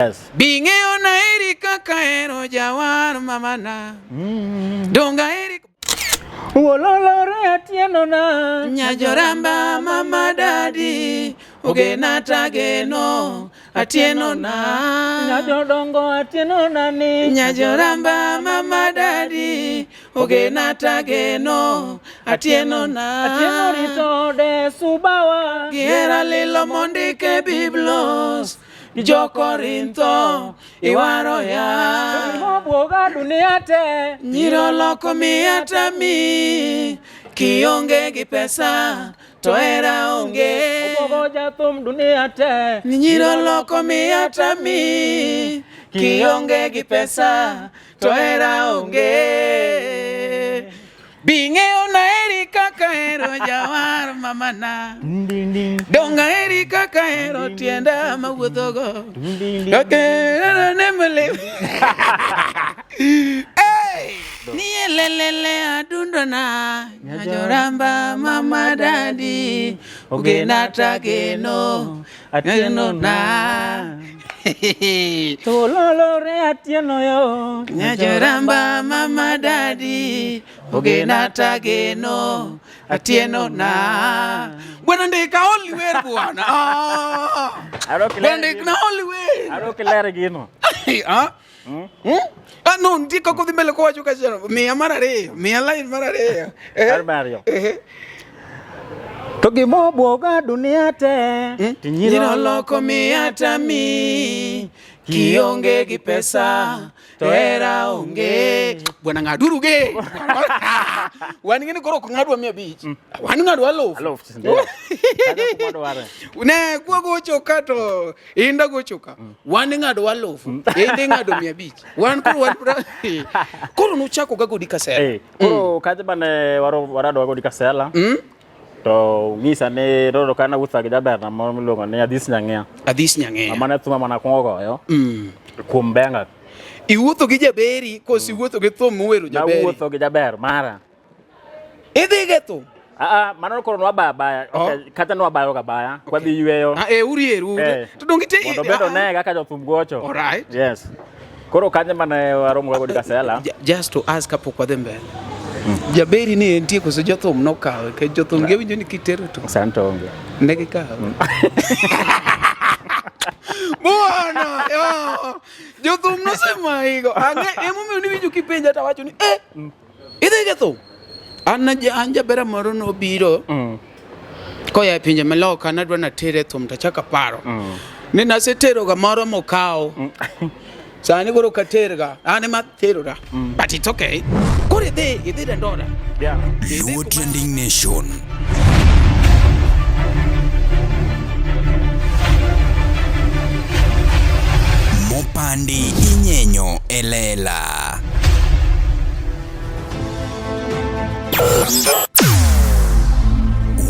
Yes. Bing'eyo na eri kaka hero jawar mamana. Donga eri Wololore atieno na. Nyajoramba mama dadi ogena tageno atieno na. Nyajodongo atieno na ni. Nyajoramba mama dadi ogena tageno atieno na. Atieno rito de subawa. Gihera lilo mondike biblos Jokorintho iwaro ya Mobwoga dunia te. Nyiro loko miya tami kionge gi pesa to hera onge. Obwogo jathum dunia te. Nyiro loko miya tami kionge gi pesa to hera onge. Bing'eyo na eri kaka hero jawar mamana. Ding ding. Donga eri kaka hero tienda mawuothogo. Ding ding. Okay, ne mle. Hey! Niye lelele adundo na Nyajoramba mama dadi Ogena tageno Atieno Atieno na Tololore atieno yo. Nyajoramba mama dadi Ogena tageno Atieno na Bwana ndika oli wer bwana. Ah. Arok Bwana ndika oli wer. Arok ler gino. Ah? Hmm? Ah, no, nitie kaka odhi mbele kowacho kachielo. Miya mar ariyo, miya line mar ariyo. Eh? Mar ariyo. Eh. To gimobwoga dunia te. To Nyiro loko miya tami kionge gi pesa to hera onge. Bwana ng'aduru ge. Wan ng'eni koro ok ng'adwa 500. Wan ng'adwa alufu. Aluf, ndio. Kata kuma dware. Ne kwagocho ka to inda gocho ka. Wan ing'ado alufu. Inda ing'ado 500. Wan koro wan koro nuchako ga godi kasera. Eh, koro kacha mane warado godi Kasela. To ng'isa ni roro kana wuotho gi jaberna moro miluongo ni Adhis Nyang'ia. Adhis Nyang'ia. Mane thuma mana kwongo goyo. Kuom benga. Iwuotho gi jaberi koso iwuotho gi thum miwero jaberi? Nawuotho gi jaber mara. Idhi gi thum? Ah, ah, mano koro nwabayo abaya. Okay, kata nwabayo ga baya. Kwadhi yweyo. Ah, eh, urieru. Eh. To donge te Mondo bed one kaka jothum gocho. Alright. Yes. Koro kanyo mane waromo ga godi Kasela. Just to ask kapok wadhi mbele. Jaberi ni entie koso jothum nokawe? Nikech jothum giwinjo ni kitero to. Sani to onge. Ne gikawe. Bwana, yo. Jothum nosemayigo. Ang'e emomiyo niwinjo kipenja to awacho ni eh idhi gi thum. An an jabera moro nobiro koya e pinje maloka nadwa natere thum to achako aparo ni naseteroga moro mokaw sani koro ok aterga an ema aterora but it's okay koro idhi idhi Dandora Yeah. Luo Trending Nation. Mopandi inyenyo e lela.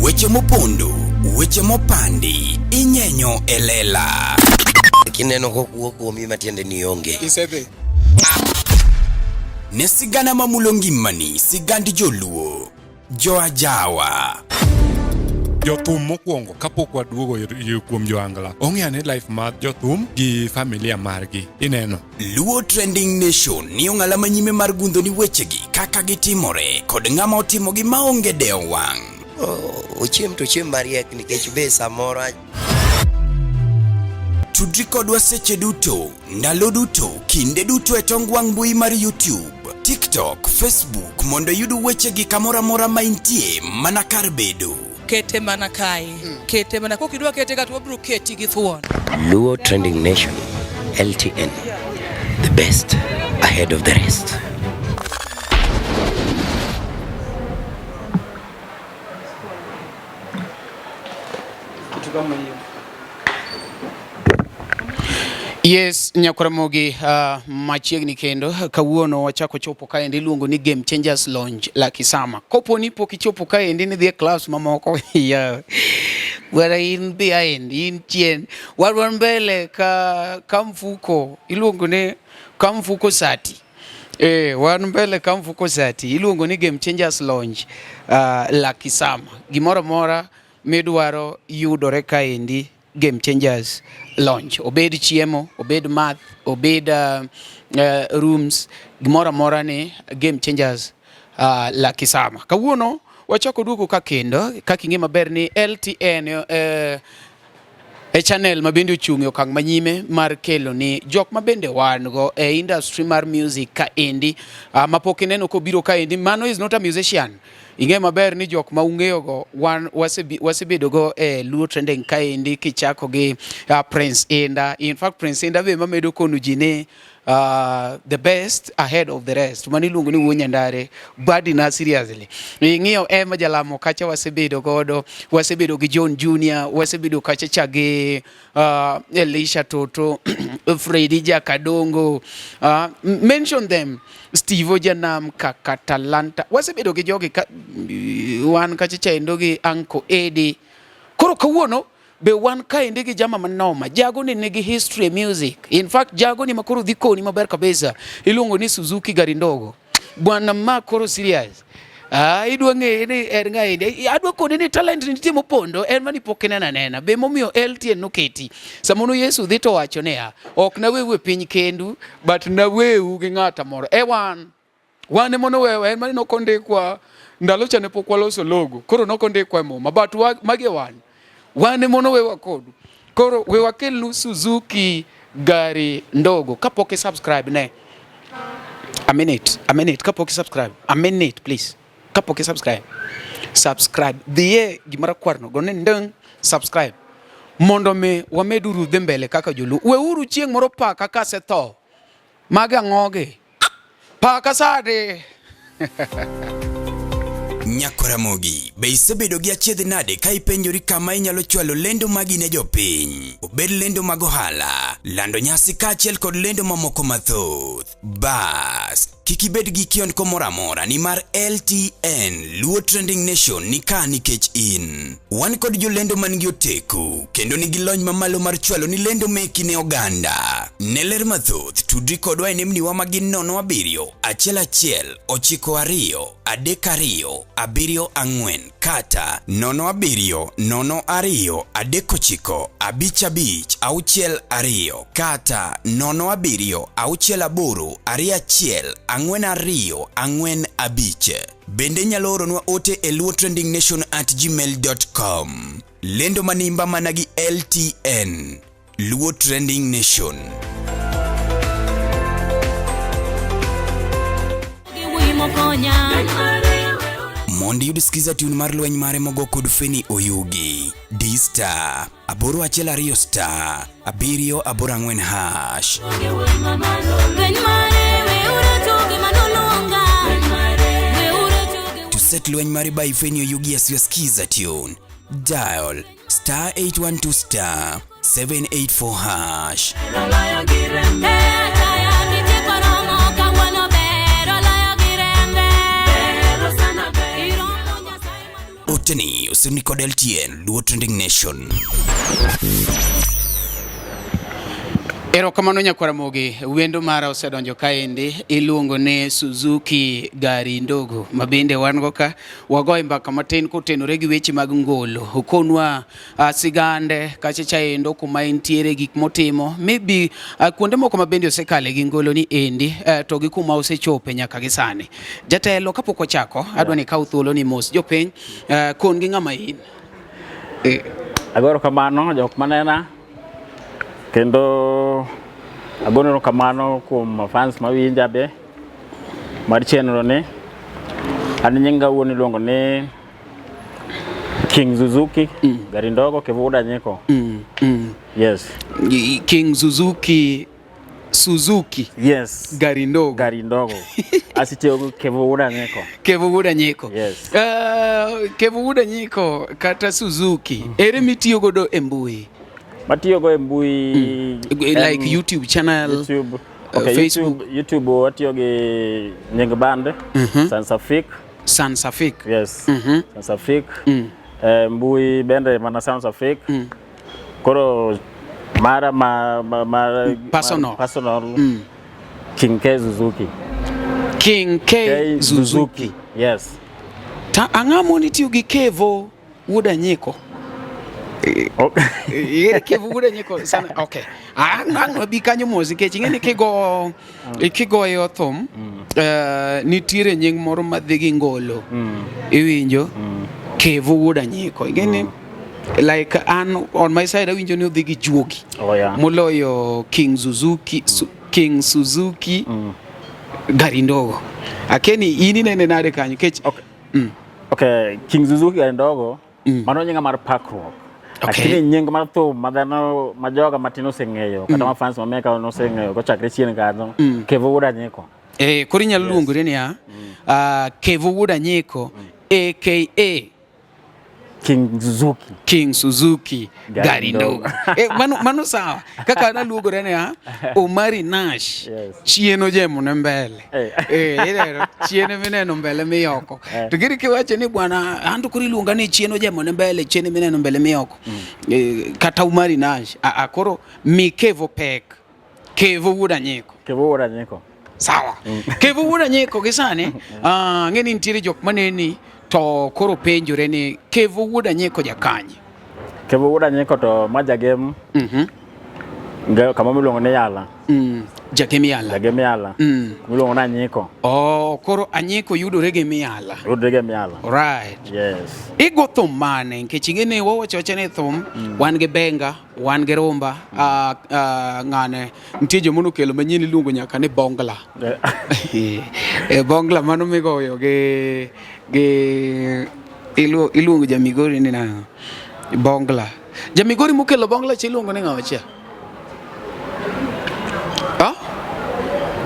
Weche mopondo, weche mopandi, inyenyo e lela. Kineno kokuo kuomi matiende ni onge. Isedhi. Ne sigana mamulo ngimani, sigand joluo, joajawa. Jothum mokwongo kapok waduogo kuom joangla ong'e ane life mar jothum gi familia margi ineno. Luo Trending Nation ni ong'ala manyime mar gundho ni wechegi kaka gitimore kod ng'ama otimogi maonge dewo wang'. Ochiem to ochiem mariek nikech be samoro Tudri kodwa seche duto, ndalo duto, kinde duto e tong wang' mbui mar YouTube, TikTok, Facebook mondo iyud wechegi kamoro amora ma intie mana kar bedo. Kete mana kae. Kete mana kokidwa kete ka to wabiro keti gi thuon. Luo Trending Nation, LTN, the best ahead of the rest. Kitu kama hiyo. Yes, Nyakoramogi machiegni kendo kawuono wachako chopo kaendi iluongo ni Game Changers Lounge la Kisama. Kopo ni pok ichopo kaendi ni dhi e clubs mamoko yeah. Bwana in behind, in chien. Wan mbele ka mfuko iluongo ni ka mfuko sati. Wan mbele ka mfuko sati iluongo ni Game Changers Lounge la Kisama. Gimoro amora midwaro yudore kaendi Game Changers Lounge. Obed chiemo, obed math, obed rooms, gimoro amora ni Game Changers Lucky Summer. Kawuono wachako duogo ka kendo kaka ing'e maber ni LTN e channel ma bende ochung' e okang' manyime mar kelo ni jok ma bende wan go e industry mar music ka endi mapok ineno kobiro ka endi mano is not a musician. Ing'e maber ni jok ma ung'eyo go wan wasebedo go e Luo Trending ka endi kichako gi Prince Indah. In fact Prince Indah be mamedo kono ji ni the best ahead of the rest. Mano iluongo ni Wuo Nyandare, badi na seriously. Ing'iyo Emma Jalamo kacha wasebedo godo, wasebedo gi John Junior, wasebedo kacha cha gi Elisha Toto, Freddy Jakadongo, mention them, Steve Ojanam, Kaka Talanta. Wasebedo gi jogi ka, wan kacha cha endo gi Uncle Eddie. Koro kawuono be wan kaendi gi jama manoma. Jago ni nigi history e music. In fact, jago ni makoro dhi koni maber kabisa. Iluongo ni Suzuki Gari Ndogo. Bwana ma koro serious. Ah, idwa ng'eye ni en ng'a endi. Adwa koni ni talent nitie mopondo, en mani pok ineno anena. Be momiyo LTN noketi. Samono Yesu dhi to wacho niya, ok naweu e piny kendu, but naweu gi ng'ata moro. E wan. Wan ema nowewa, en mani nokondikwa ndalo cha ne pok waloso logo, koro nokondikwa e muma, but magi e wan. Wan ema nowewa kodu. Koro we wakelnu Suzuki Gari Ndogo. Kapok i subscribe ne. A minute, a minute, kapok i subscribe. A minute, please. Kapok i subscribe. Subscribe. Dhiye gimoro kwarno, gone ndong, subscribe. Mondo mi wameduru dhi mbele kaka joluo. Weuru chieng' moro paka kasetho. Magi ang'ogi? Paka sade. Nyakoramogi, be isebedo gi achiedh nade ka ipenjori kama inyalo chwalo lendo magi ne jopiny? Obed lendo mag ohala, lando nyasi kaachiel kod lendo mamoko mathoth. Bas, kik ibed gi kiondko moro amora nimar LTN Luo Trending Nation ni ka nikech in. Wan kod jolendo man gi oteku kendo nigi lony mamalo mar chwalo ni lendo meki ne oganda. Ne ler mathoth, tudri kodwa e nembniwa ma gin 07 11 92 32 74 kata 07 02 39 55 62 kata 07 68 21 42 45. Bende inyalo oronwa ote e luotrendingnation@gmail.com. Lendo manimba mana gi LTN. Luo Trending Nation. Mondo iyud skiza tune mar lweny mare mogo kod Feni Oyugi. D star 812 star 784 hash. To set lweny mare by Feni Oyugi as your skiza tune, dial star 812 star 784 hash. Oteni osirni kod LTN Luo Trending Nation. Erokamano Nyakwaramogi, wendo mara osedonjo kaendi, iluongo ni Suzuki Gari Ndogo, ma bende wan go ka wagoye mbaka matin kotenore gi weche mag ngolo. Okonwa sigande kacha chaendo kuma entiere gik motimo, maybe kuonde moko ma bende osekale gi ngolo ni endi to gi kuma osechope nyaka gi sani. Jatelo, kapok wachako, adwa ni ikaw thuolo ni mos jopiny, kon gi ng'ama in. Agoro kamano jok manena kendo agoro kamano kuom fans mawinja be mar chenro ni. An nyinga wuon iluongo ni King Suzuki Gari Ndogo Kivuda Nyiko. Yes. King Suzuki Suzuki Yes. Gari Ndogo. Gari Ndogo. Asitiyo Kivuda Nyiko. Kevuda Nyiko. Yes. Kevuda Nyiko kata Suzuki, ere mitiyo godo e mbui? Matiyo go e mbui Like YouTube channel, YouTube. Okay, Facebook. YouTube watiyo gi nying band Sansafik. Sansafik. Yes. Sansafik. Mbui bende mana Sansafik. Koro mara ma Personal. Personal. King K Suzuki. King K, Suzuki. Yes. Ta ang'amo nitiyo gi Kevo wuod Anyiko? Kevo wuod Anyiko sana. Okay. Ang ang wabi kanyo mos nikech ing'e ni kigo kigoyo thum nitiere nying moro madhi gi ngolo. Iwinjo? Kevo wuod Anyiko. Ing'e ni like an on my side awinjo ni odhi gi juogi. Oh, yeah. Moloyo King Suzuki King Suzuki gari ndogo. Akeni in inene nade kanyo nikech Okay. Okay, King Suzuki gari ndogo mano nyinga mar pakruok. Okay. Lakini nying mar thum ma dhano ma joga matin oseng'eyo kata ma fans ma meka noseng'eyo kochakre chien kanyo Kevo wuod Anyiko. Eh, koro inyalo luongori niya, Kevo wuod Anyiko aka King Suzuki. King Suzuki Gari gari ndogo. Eh, mano sawa. Kaka naluongore niya, Omari Nash Yes. chien ojemo ne mbele. Eh. Eh, ineno, chien mineno mbele miyoko. Eh. To giri kiwacho ni bwana anto koro iluonga ni chien ojemo ne mbele, chien mineno mbele miyoko. Eh, kata Omari Nash, a koro mi Kevo pek. Kevo wuod Anyiko. Kevo wuod Anyiko. Sawa. Kevo wuod Anyiko gi sani, ng'e ni nitiere jok maneni to koro penjore ni Kevo wuod Anyiko jakanye. Kevo wuod Anyiko to ma jagem kama miluongo ni Yala. Jagem Yala. Jagem Yala. Miluongo ni Anyiko. Oh, koro Anyiko yudore gi Miala. Yudore gi Miala. Right. Yes. Igo thum mane? Nikech ing'e ni wawacho wacha ni thum, wan gi benga, wan gi rumba, ng'ane nitie joma nokelo manyien iluongo nyaka ni bongla. E bongla mano migoyo gi iluongo jamigori ni nang'o? Bongla. Jamigori mokelo bongla cha iluongo ni ng'awa cha? Ah?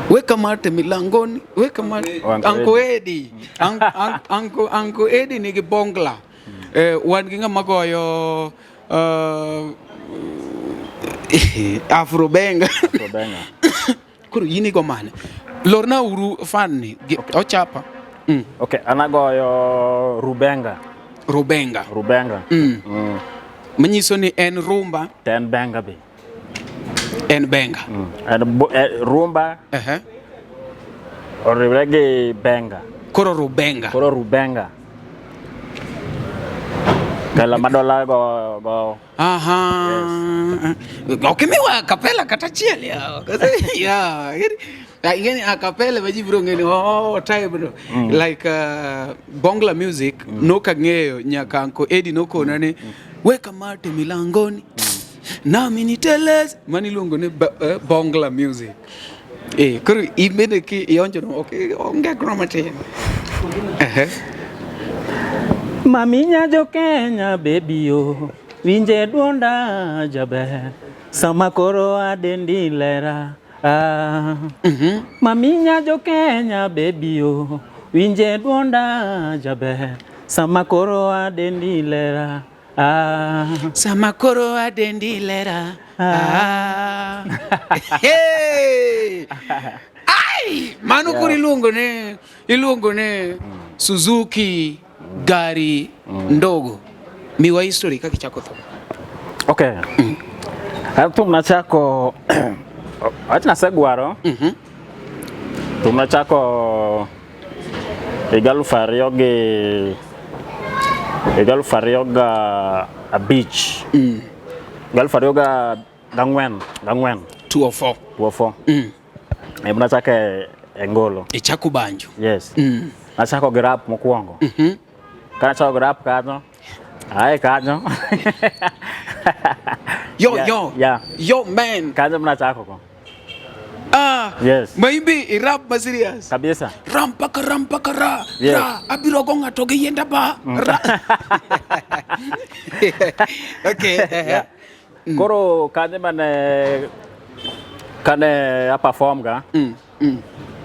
Weka mate milangoni, weka mate. Uncle Eddie. Uncle Eddie nigi bongla. Wan gi ng'ama goyo Afro Benga. Afro Benga. Koro in igo mane? Lorna uru fan ni. Ochapa. Okay, an agoyo Rubenga. Rubenga. Rubenga. Manyiso ni en rumba. To en benga be. En benga. En rumba. Oriwre gi benga. Koro Rubenga. Koro Rubenga. Kala madola go. Aha. Yes. Ok imiwa acapella kata achiel ya. Ya. Ingeni acapella ma ji biro ng'eyo ni oh time no. Like Bongla music nokang'eyo nyaka Uncle Eddie nokona ni weka mate milangoni. Nami niteleze. Mano iluongo ni Bongla music. Koro in bende ki ionjo no ok onge gro matin. Mami nyajo Kenya baby yo winje duonda jaber sama koro adendi lera. Mami nyajo Kenya baby yo winje duonda jaber sama koro adendi lera. Sama koro adendi lera. Hey! Ai! Mano koro iluongo ni Suzuki gari ndogo. Miwa history kaka ichako thum. Okay. Thum nachako wach nasegwaro. Thum nachako higa 2005. 2004. Gang'wen. 204. 204. Ema nachako e ngolo. Ichako banjo. Yes. Nachako gi rap mokwongo. Ka nachako gi rap kanyo, ae kanyo. Yo, Yeah, yo. yeah. Yo, man. Kanyo mnachako ko. Yes. Maimbi irap ma serious. Kabisa. Rampaka rampaka ra. Yes. Ra abiro go ng'ato gi yienda ba. Ra. Okay. Yeah. Koro kanyo mane kane a perform ga.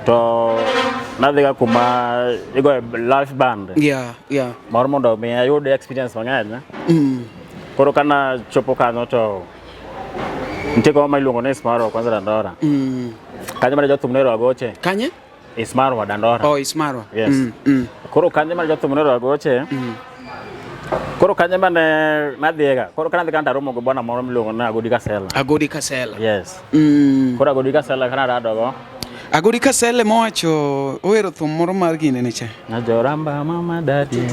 To nadhiga kuma igoye live band. Yeah, yeah. Mar mondo mi ayud experience mang'eny. Koro kana chopo kanyo to nitie kama iluongo ni Ismarwa kwanza Dandora. Kanyo mane jothum ne agoche. Kanye? Ismarwa Dandora. Oh, Ismarwa. Yes. Koro kanyo mane jothum ne agoche. Koro kanyo mane nadhiega. Koro kana dhi kanyo taromo gi bwana moro miluongo ni Agodi Kasela. Agodi Kasela. Yes. Koro Agodi Kasela kana radogo. Agodi Kasela mowacho owero thum moro mar gine ni cha. Najoramba mama daddy.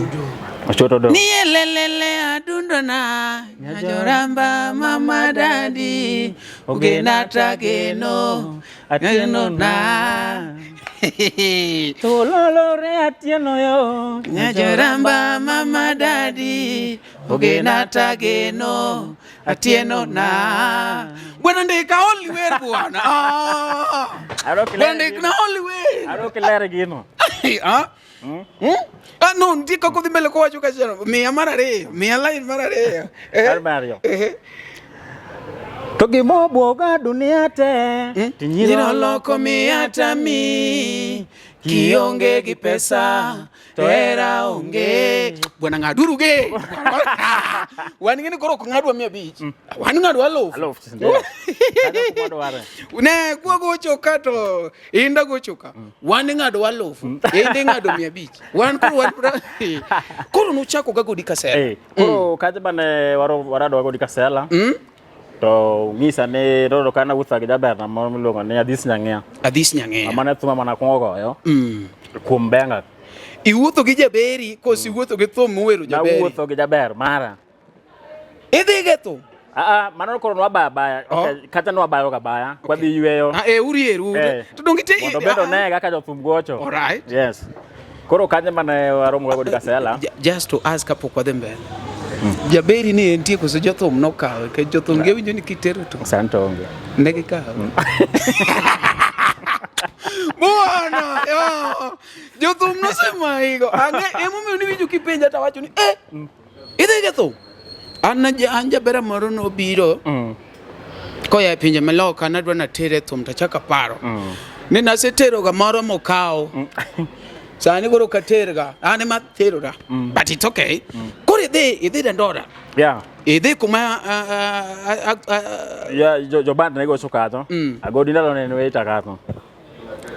Ochoto do. Nielelele adundona Nyajoramba mama dadi Ogena tageno Atieno na Tololore atieno yo. Nyajoramba mama dadi Ogena tageno Atieno na Bwana ndika oli wer bwana. Ah. Arok Bwana ndika oli wer. Arok ler gino. Ah? Hmm? Ah, no, nitie kaka odhi mbele kowacho kachielo. Miya mar ariyo, miya line mar ariyo. Eh? Mar ariyo. Eh. To gimobwoga dunia te. Hmm? Tinyiro Nyiro loko miya tami kionge gi pesa to hera onge. Bwana ng'aduru ge. Wan ng'eni koro ok ng'adwa 500. Wan ng'adwa alufu. Aluf. Ndio. Kanyo kuma dware. Ne kwagocho ka to inda gocho ka. Wan ing'ado alufu. Inda ing'ado 500. Wan koro wan koro nuchako ga Godi Kasela. Eh, koro kacha bane warado Godi Kasela. To ng'isa ni roro kana wuotho gi jaberna moro miluongo ni Adhis Nyang'ia. Adhis Nyang'ia. Mano e thuma mana kwongo goyo. Kuom benga. Iwuotho gi jaberi koso iwuotho gi thum miwero jaberi? Nawuotho gi jaber mara. Idhi gi thum? Ah, mano koro nwabayo abaya. Okay, kata nwabayo ga baya. Kwadhi yweyo. Ah, eh, urieru. Eh. To donge ite Mondo obed one kaka jothum gocho. Alright. Yes. Koro kanyo mane waromo ga Godi Kasela. Just to ask kapok wadhi mbele. Jaberi ni entie koso jothum nokawe? Nikech jothum giwinjo ni kitero to. Sani to onge. Ne gikawe. Bwana, ya. Jothum nosemaigo. Ang'e emomiyo niwinjo kipenja to awacho ni eh idhi gi thum. An an jabera moro nobiro koya e pinje maloka nadwa natere thum to achako aparo ni naseteroga moro mokaw sani koro ok aterga an ema aterora but it's okay koro idhi idhi Dandora Yeah. idhi kuma Yeah, jo band ne gocho kanyo. Agodi ndalo ne en waiter kanyo.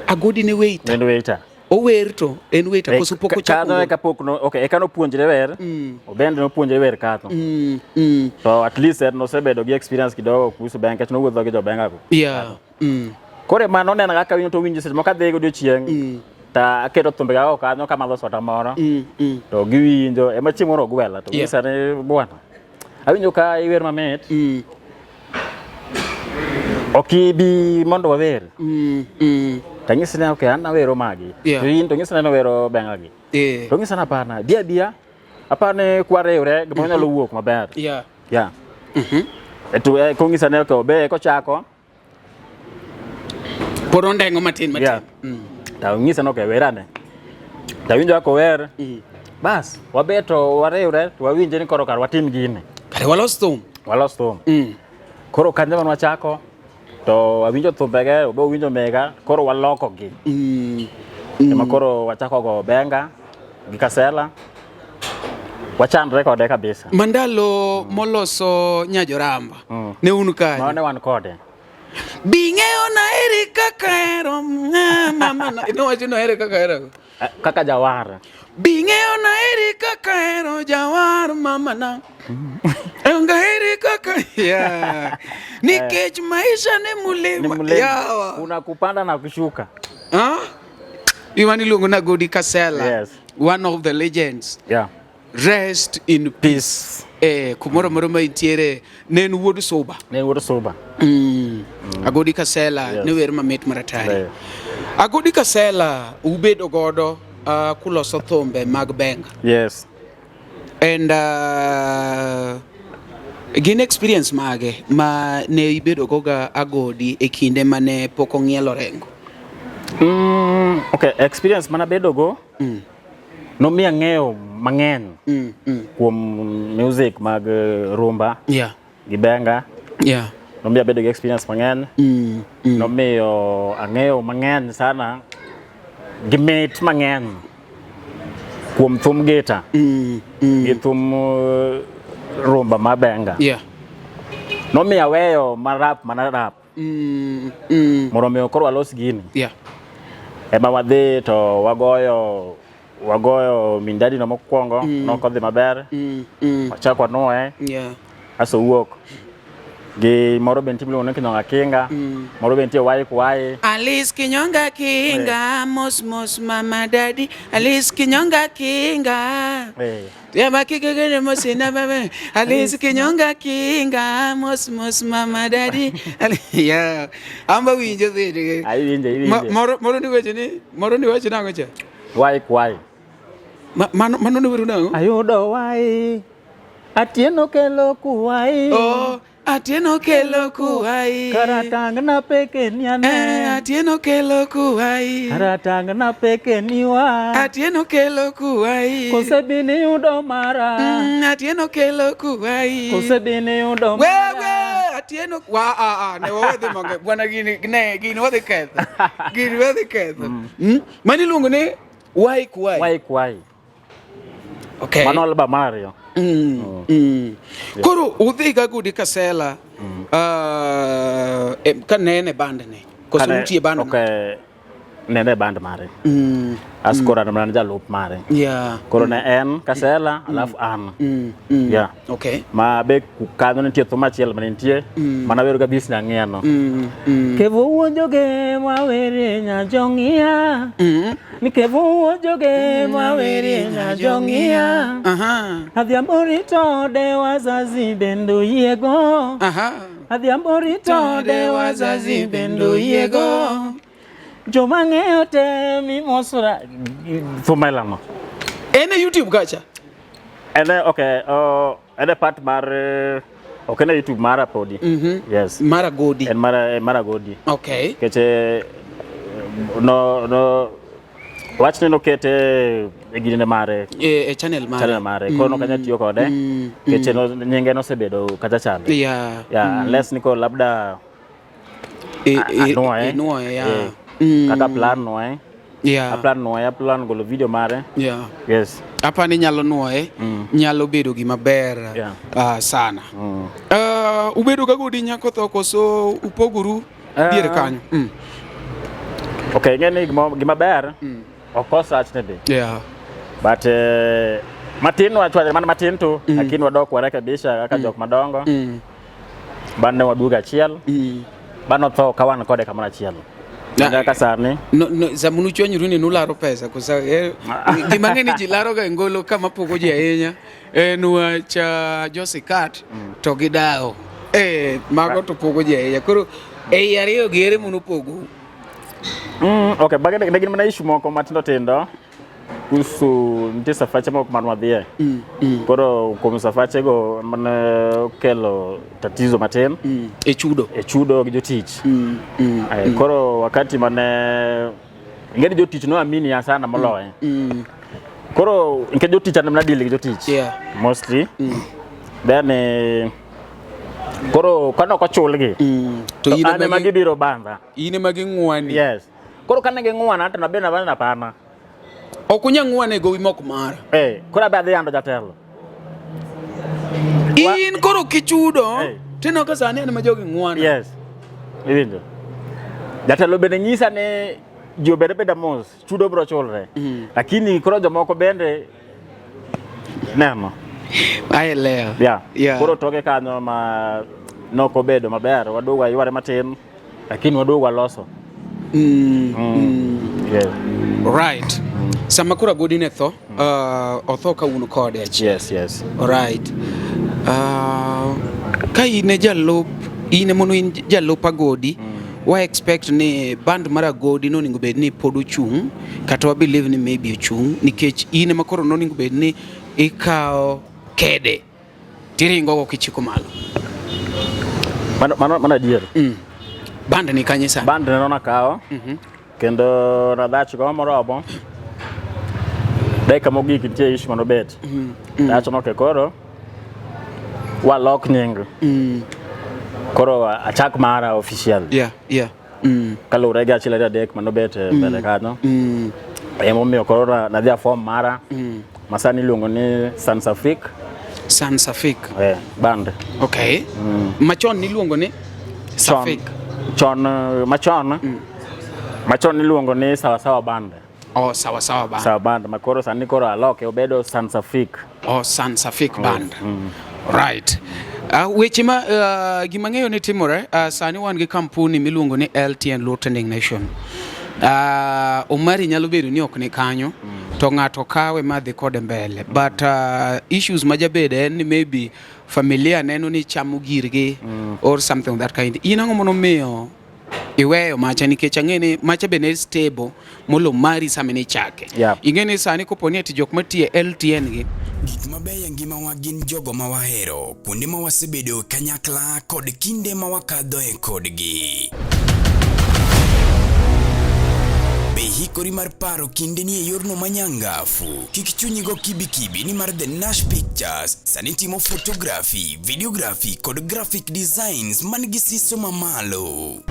Agodi ne waiter. Ne en waiter. Ower to en waiter koso pok ochako Kanyo eka pok no, okay, eka nopuonjre wer. Obende nopuonjre wer kanyo. To at least en nosebedo gi experience kidogo kuhusu benga nikech nowuotho gi jobenga go. Yeah. Koro ema noneno kaka winjo to winjo seche moko adhi godiochieng' to aketo thumbe ga oko kanyo kamadho soda moro to giwinjo ema chieng' moro ogwela to ging'isa ni bwana awinjo ka iwer mamit ok ibi mondo wawer to anyise ni okay an awero magi to in to ng'isa ni awero benga gi to ng'isa ni hapana bi abiya aparo ni kwariwre gimoro nyalo wuok maber yeah to kong'isa ni okay obe kochako pod ondeng'o matin matin. Yeah. To ng'isa ni okay werane to awinjo kaka ower bas wabet to wariwre to wawinje ni koro kar watim gini kare walos thum walos thum koro kanyo mane wachako to awinjo thumbege obe owinjo mega koro walokogi ema koro wachako go benga gi Kasela wachandre kode kabisa Mandalo moloso Nyajoramba ne un kanyo mano ne wan kode Bing'eyo na ere kaka hero mama na nowacho ni ohere kaka hero kaka jawar Bing'eyo na ere kaka hero jawar mama na Onge ere kaka yeah. Nikech maisha ni Ni mulima mlima. Yawa. Kuna kupanda na kushuka Huh? Iwan iluongo na Godi Kasela. Yes. One of the legends. Yeah. Rest in peace. Kumoro moro ma intiere ne en wuod Suba. Ne en wuod Suba. Agodi Kasela Yes. ne wer mamit maratari. Yeah. Agodi Kasela ubedo godo kuloso thumbe mag benga. Yes. And gin experience mage ma ne ibedo go ga Agodi e kinde mane pok ong'ielo rengo? Okay, experience mana bedo go nomiya ng'eyo mang'eny kuom music mag rumba gi benga. Nomiya bedo gi experience mang'eny. Nomiyo ang'eyo mang'eny sana gi mit mang'eny kuom thum gita gi thum rumba ma benga. Nomiyo aweyo ma rap mana rap. Mondo omiyo koro walos gini. Ema wadhi to wagoyo mindadi no mokwongo, nokodhi maber. Wachako wanuoye. Aso wuok. Gi moro be nitie miluongo ni Kinyonga Kinga, moro be nitie Wai Kwai. Alice Kinyonga Kinga, mos mos mama daddy. Alice Kinyonga Kinga. Ya makigegene mosina mama. Alice Kinyonga Kinga, mos mos mama daddy. Ya. Amba winjo dhidi. Ai winje, iwinje. Moro moro ni weche ni, moro ni weche nang'o cha? Wai Kwai. Mano mano ni weru nang'o? Ayudo wai. Atieno kelo kuwai. Oh, Atieno kelo kuwai. Karatang na peke ni ane. Eh, Atieno kelo kuwai. Karatang na peke ni wa. Atieno kelo kuwai. Kose bini yudo mara. Atieno kelo kuwai. Kose bini yudo mara. Wewe Atieno wa a a ne wawadhi monge bwana gini ne gini wadhi ketho. Gini wadhi ketho. Mani iluongo ni wai kuwai. Wai kuwai. Okay. Mano album mar ariyo. Koro udhi ga Gudi Kasela ka nene band ne. Koso nitie band no? Okay. Nene band mare. As koro an mana jalup mare. Koro ne en Kasela alafu an. Yeah. Okay. Ma be kanyo nitie thum achiel mane nitie mana wero ga bis nyang'iano. Kevo wuonjoge mawere nyajong'ia. Nikevo wuonjoge mawere nyajong'ia. Adhiambo rito de wazazi bendo yiego. Adhiambo rito de wazazi bendo yiego. Joma ng'eyo te mimosora thum mailano. En e YouTube kacha? En e okay, en e part mar ok en e YouTube mara podi. Yes. Mara Godi. En mara mara Godi. Okay. Keche no no wachne nokete e ginene mare. E channel mare. Channel mare. Koro nok anyal tiyo kode. Keche no, nyinge nosebedo kacha chande. Yeah. Yeah, unless niko labda anuoye. Inuoye, yeah. Kaka plan nuoye. Yeah. Aplan nuoye, aplan golo video mare. Yeah. Yes. Apa ni nyalo nuoye, nyalo bedo gima ber sana. Ubedo ka Godi nyako tho koso upogoru diere kanyo? Okay, ing'e ni gima ber ok kos rachne be. Yeah. But matin wachwanyre mana matin tu, lakini wadok warekebisha kaka jok madongo. Bang' ne waduogo achiel. Bang' notho ka wan kode kamoro achiel. Kaka sani. No, no, sama nuchwanyuru ni nularo pesa kosa gima ng'e ni ji laroga e ngolo kama pogo ji ahinya en wach Josikat to gi Dawo. Mago to pogo ji ahinya. Koro ei ariyo gi ere monupogo? Okay, bang'e ne gin mana issue moko matindo tindo kuhusu nitie safache moko mane wadhiye. Koro kuom safache go mane okelo tatizo matin e chudo. E chudo gi jotich. Koro wakati mane ing'e ni jotich no amini ya sana moloye. Koro nikech jotich an mana deal gi jotich. Mostly. Then koro kane ok ochulgi To to an ema gibiro bandha. In ema ging'wani. Yes. Koro kane ging'wana to nabe nabana hapana. Ok unyal ng'wana e gowi mok mara. Koro abe adhi yando jatelo. In koro kichudo tineno ka sani an ema jogi ng'wana. Yes. Iwinjo. Jatelo bende nyisa ni ji obed abeda mos, chudo biro chulre. Lakini koro jomoko bende neno. Aelewa. Yeah. Yeah. Koro toke kanyo ma nok obedo maber, waduogo wayware matin, lakini waduogo waloso. Yes. Right. Sama koro Agodi ne tho, otho ka un kode achiel. Yes, yes. Right. Ka in e jalup, in emono in jalup Agodi, wa expect ni band mar Agodi nonego bed ni pod ochung', kata wa believe ni maybe ochung', nikech in ema koro nonego bed ni ikawo kede tiringo go kichiko malo. Mano adier. Band ni kanye sani? Band ne nakawo. Kendo nadhach go moromo. Dakika mogik nitie issue manobet. Awacho ni okay, koro walok nying. Koro achak mara official. Yeah, yeah. Kaluwore gi achiel ariyo adek manobet mbele kanyo. Emomiyo koro nadhi a form mara. Ma sani iluongo ni Sansafik. Sansafik. Band. Okay. Machon niluongo ni Safik. Chon machon. Machon niluongo ni Sawa Sawa Band. Oh, Sawa Sawa Band. Sawa Band, ma koro sani koro aloke obedo Sansafik. Oh, Sansafik Band. Right. Weche ma gima ng'eyo ni timore sani wan gi kampuni miluongo ni LTN Luo Trending Nation. Omari nyalo bedo ni ok ni kanyo to ng'ato kawe madhi kode mbele but issues ma jabede en ni maybe familia neno ni chamo girgi or something of that kind. In ang'o monomiyo iweyo macha nikech ang'e ni macha be ne stable molo mari sama ne ichake. Ing'e ni sani kopo ni ati jok matiyo e LTN gi Gik mabeyo e ngimawa gin jogo ma wahero, kuonde ma wasebedoe kanyakla kod kinde ma wakadhoe kodgi. Be ihikori mar paro kindeni e yorno manyangafu? Kik chunyi go kibikibi nimar The Nash Pictures sani timo photography, videography kod graphic designs man gi siso mamalo.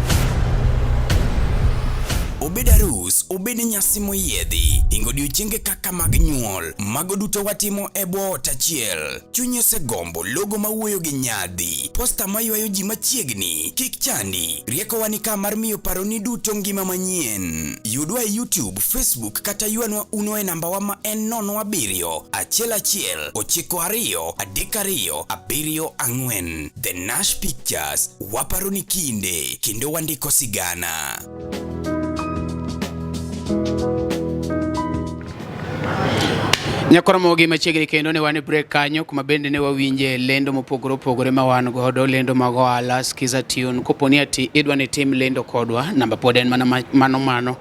Obed arus, obed nyasi moyiedhi, hingo odiochienge kaka mag nyuol, mago duto watimo e bwo ot achiel. Chunyi osegombo logo mawuoyo gi nyadhi, posta maywayo ji machiegni, kik chandi, riekowa ni ka mar miyo paroni duto ngima manyien. Yudwa e YouTube, Facebook kata ywanwa uno e nambawa ma en 07 11 92 32 74. The Nash Pictures, waparo ni kinde kendo wandiko sigana. Nyakoromogi machiegni kendo ne wan e break kanyo kuma bende ne wawinje lendo mopogore opogore ma wan godo, lendo mag ohala, Skiza Tune. Kopo ni ati idwa ni tim lendo kodwa, namba pod en mana mano mano.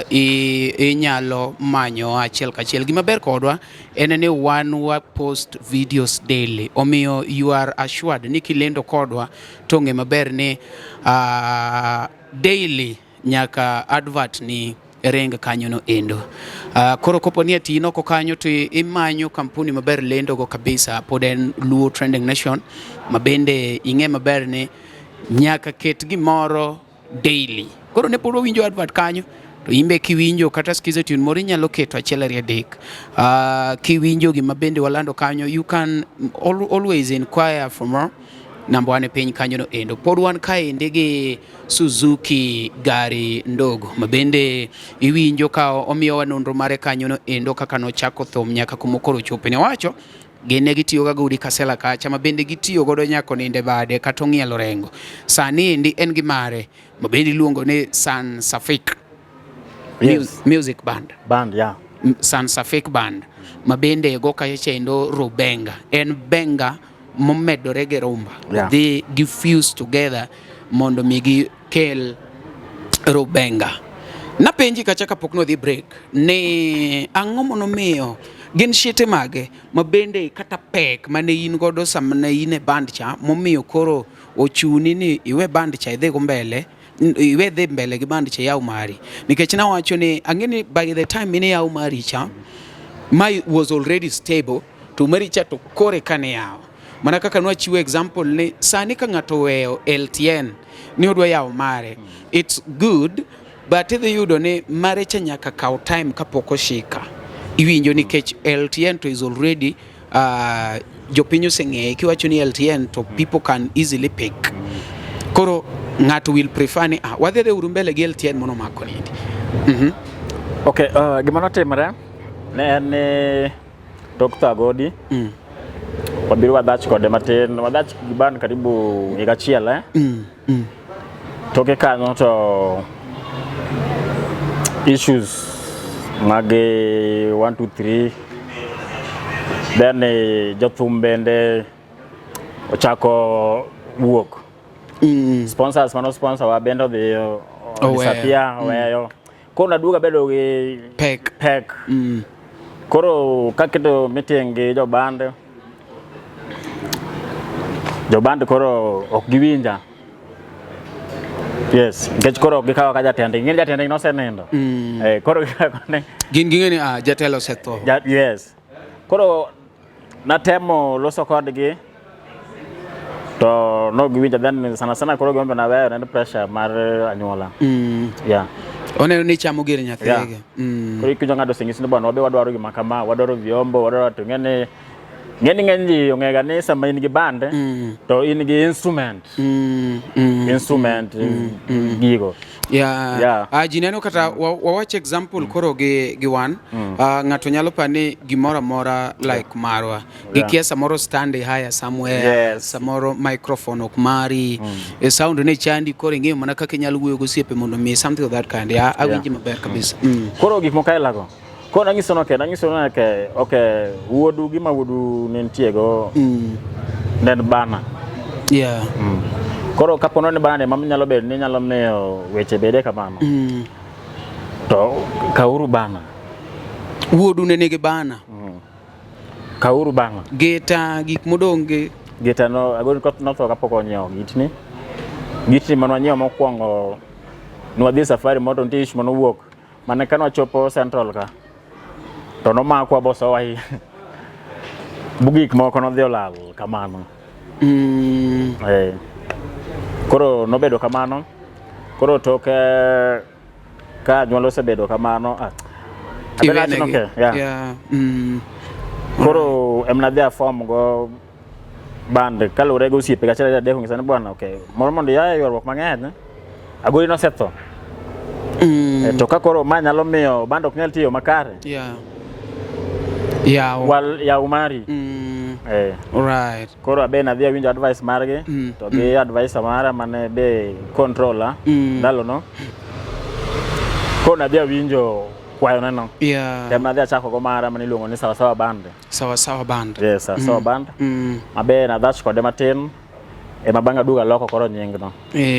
Inyalo manyo achiel kachiel. Gima ber kodwa en ni wan wa post videos daily, omiyo you are assured ni kilendo kodwa to ng'e maber ni daily nyaka advert ni ring kanyo no endo. Koro kopo ni ati in oko kanyo to imanyo kampuni maber lendo go kabisa, pod en Luo Trending Nation ma bende ing'e maber ni nyaka ket gimoro daily. Koro ne pod wawinjo advert kanyo to imbe kiwinjo kata Skiza Tune moro inyalo keto achiel ariyo adek. Kiwinjo gima bende walando kanyo, you can always inquire for more. Namba wan e piny kanyo no endo. Pod wan kaendi gi Suzuki gari ndogo ma bende iwinjo ka omiyowa nonro mare kanyo no endo kaka nochako thum nyaka kuma koro ochope. Ne wacho gin ne gitiyo ga Gudi Kasela kacha ma bende gitiyo godo nyaka oninde bade kata ong'ielo rengo. Sani endi en gi mare ma bende iluongo ni San Safik Music Band. Band, yeah. San Safik Band ma bende go kacha endo Rubenga. En benga momedore gi rumba. They gi fuse together mondo mi gikel Rubenga. Napenji kacha kapok nwadhi break ni ang'o monomiyo gin shite mage ma bende kata pek mane in godo sama ne in e band cha momiyo koro ochuni ni iwe band cha idhi go mbele, iwe dhi mbele gi band cha yaw mari, nikech nawacho ni ang'e ni by the time mine yaw mari cha my was already stable to mari cha to kore kane yawo. Mana kaka nwachiwo example ni sani ka ng'ato oweyo LTN ni odwa yawo mare, it's good but idhi yudo ni mare cha nyaka kaw time kapok oshika. Iwinjo nikech LTN to is already jopiny oseng'eye, kiwacho ni LTN to people can easily pick. Koro ng'ato will prefer ni wadhi adhi uru mbele gi LTN mono mako nindi. Okay, gima notimore ne en ni tok tho Agodi, wabiro wadhach kode matin, wadhach gi band karibu higa achiel eh? Toke kanyo to issues mag 1 2 3 then jothum bende ochako wuok. Sponsors mano sponsor wa bende odhi disappear, oweyo. Koro naduogo abedo gi pek. Pek. Koro kaketo meeting gi joband, joband koro ok giwinja. Yes, nikech koro ok gikawa ka jatendgi. Ing'e ni jatendgi nosenindo. Koro gikawa ni Gin ging'e ni jatelo osetho. Yes. Koro natemo loso kodgi to no giwinja, then sana sana koro gima naweyo ne en pressure mar anyuola. Yeah. Oneno ni chamo gir nyathigi. Koro ikinjo ng'ato oseng'isi ni bwana wabe wadwaro gima kama, wadwaro vyombo, wadwaro to ing'e ni Ng'eni ng'eny ji ong'ega ni sama in gi band to in gi instrument. Instrument gigo. Yeah. Ah, ji neno kata wawach example koro gi wan Ah, ng'ato nyalo pa ni gimoro amora like marwa gikia samoro stand hire somewhere samoro microphone ok mari e sound ne chandi koro ing'eyo mana kaka inyalo wuoyo gosiepe mondo mi something of that kind yeah, awinji maber kabisa Koro gik moko aila go. Koro nanyiso ni okay, nanyiso ni okay, wuodu gima wuodu ne nitie go ne en bana. Koro kapo ni bana ema nyalo bedo ni nyalo miyo weche bede kamano. To kauru bana. Wuodu ne nigi bana. Kauru bana. Gita gik modong' gi Gita no agoni koth notho kapok onyiewo gitni. Gitni mane wanyiewo mokwongo ne wadhi safari moro to nitie issue manowuok mane ka nwachopo Central ka to nomakwa bosowa i bu gik moko nodhi olal kamano. Eh. Koro nobedo kamano. Koro tok ka anyuola osebedo kamano abe nawacho ni Iwenegi. okay, yeah. Koro em nadhi aform go band kaluwore gi osiepe ga achiel ariyo adek onyisa ni bwana okay moro mondo ia e ywaruok mang'eny agoli nosetho. To ka koro ma nyalo miyo band ok nyal tiyo makare. Yaw. Wal yaw mari. Koro abe nadhi awinjo advice margi to gi advisor mara mane be controller ndalono. Koro nadhi awinjo kwayone no. Tem nadhi achako go mara mane iluongo ni Sawa Sawa Band. Sawa Sawa Band. Yes, Sawa Sawa Band. Mabe nadhach kode matin ema bang'e aduogo aloko koro nyingno.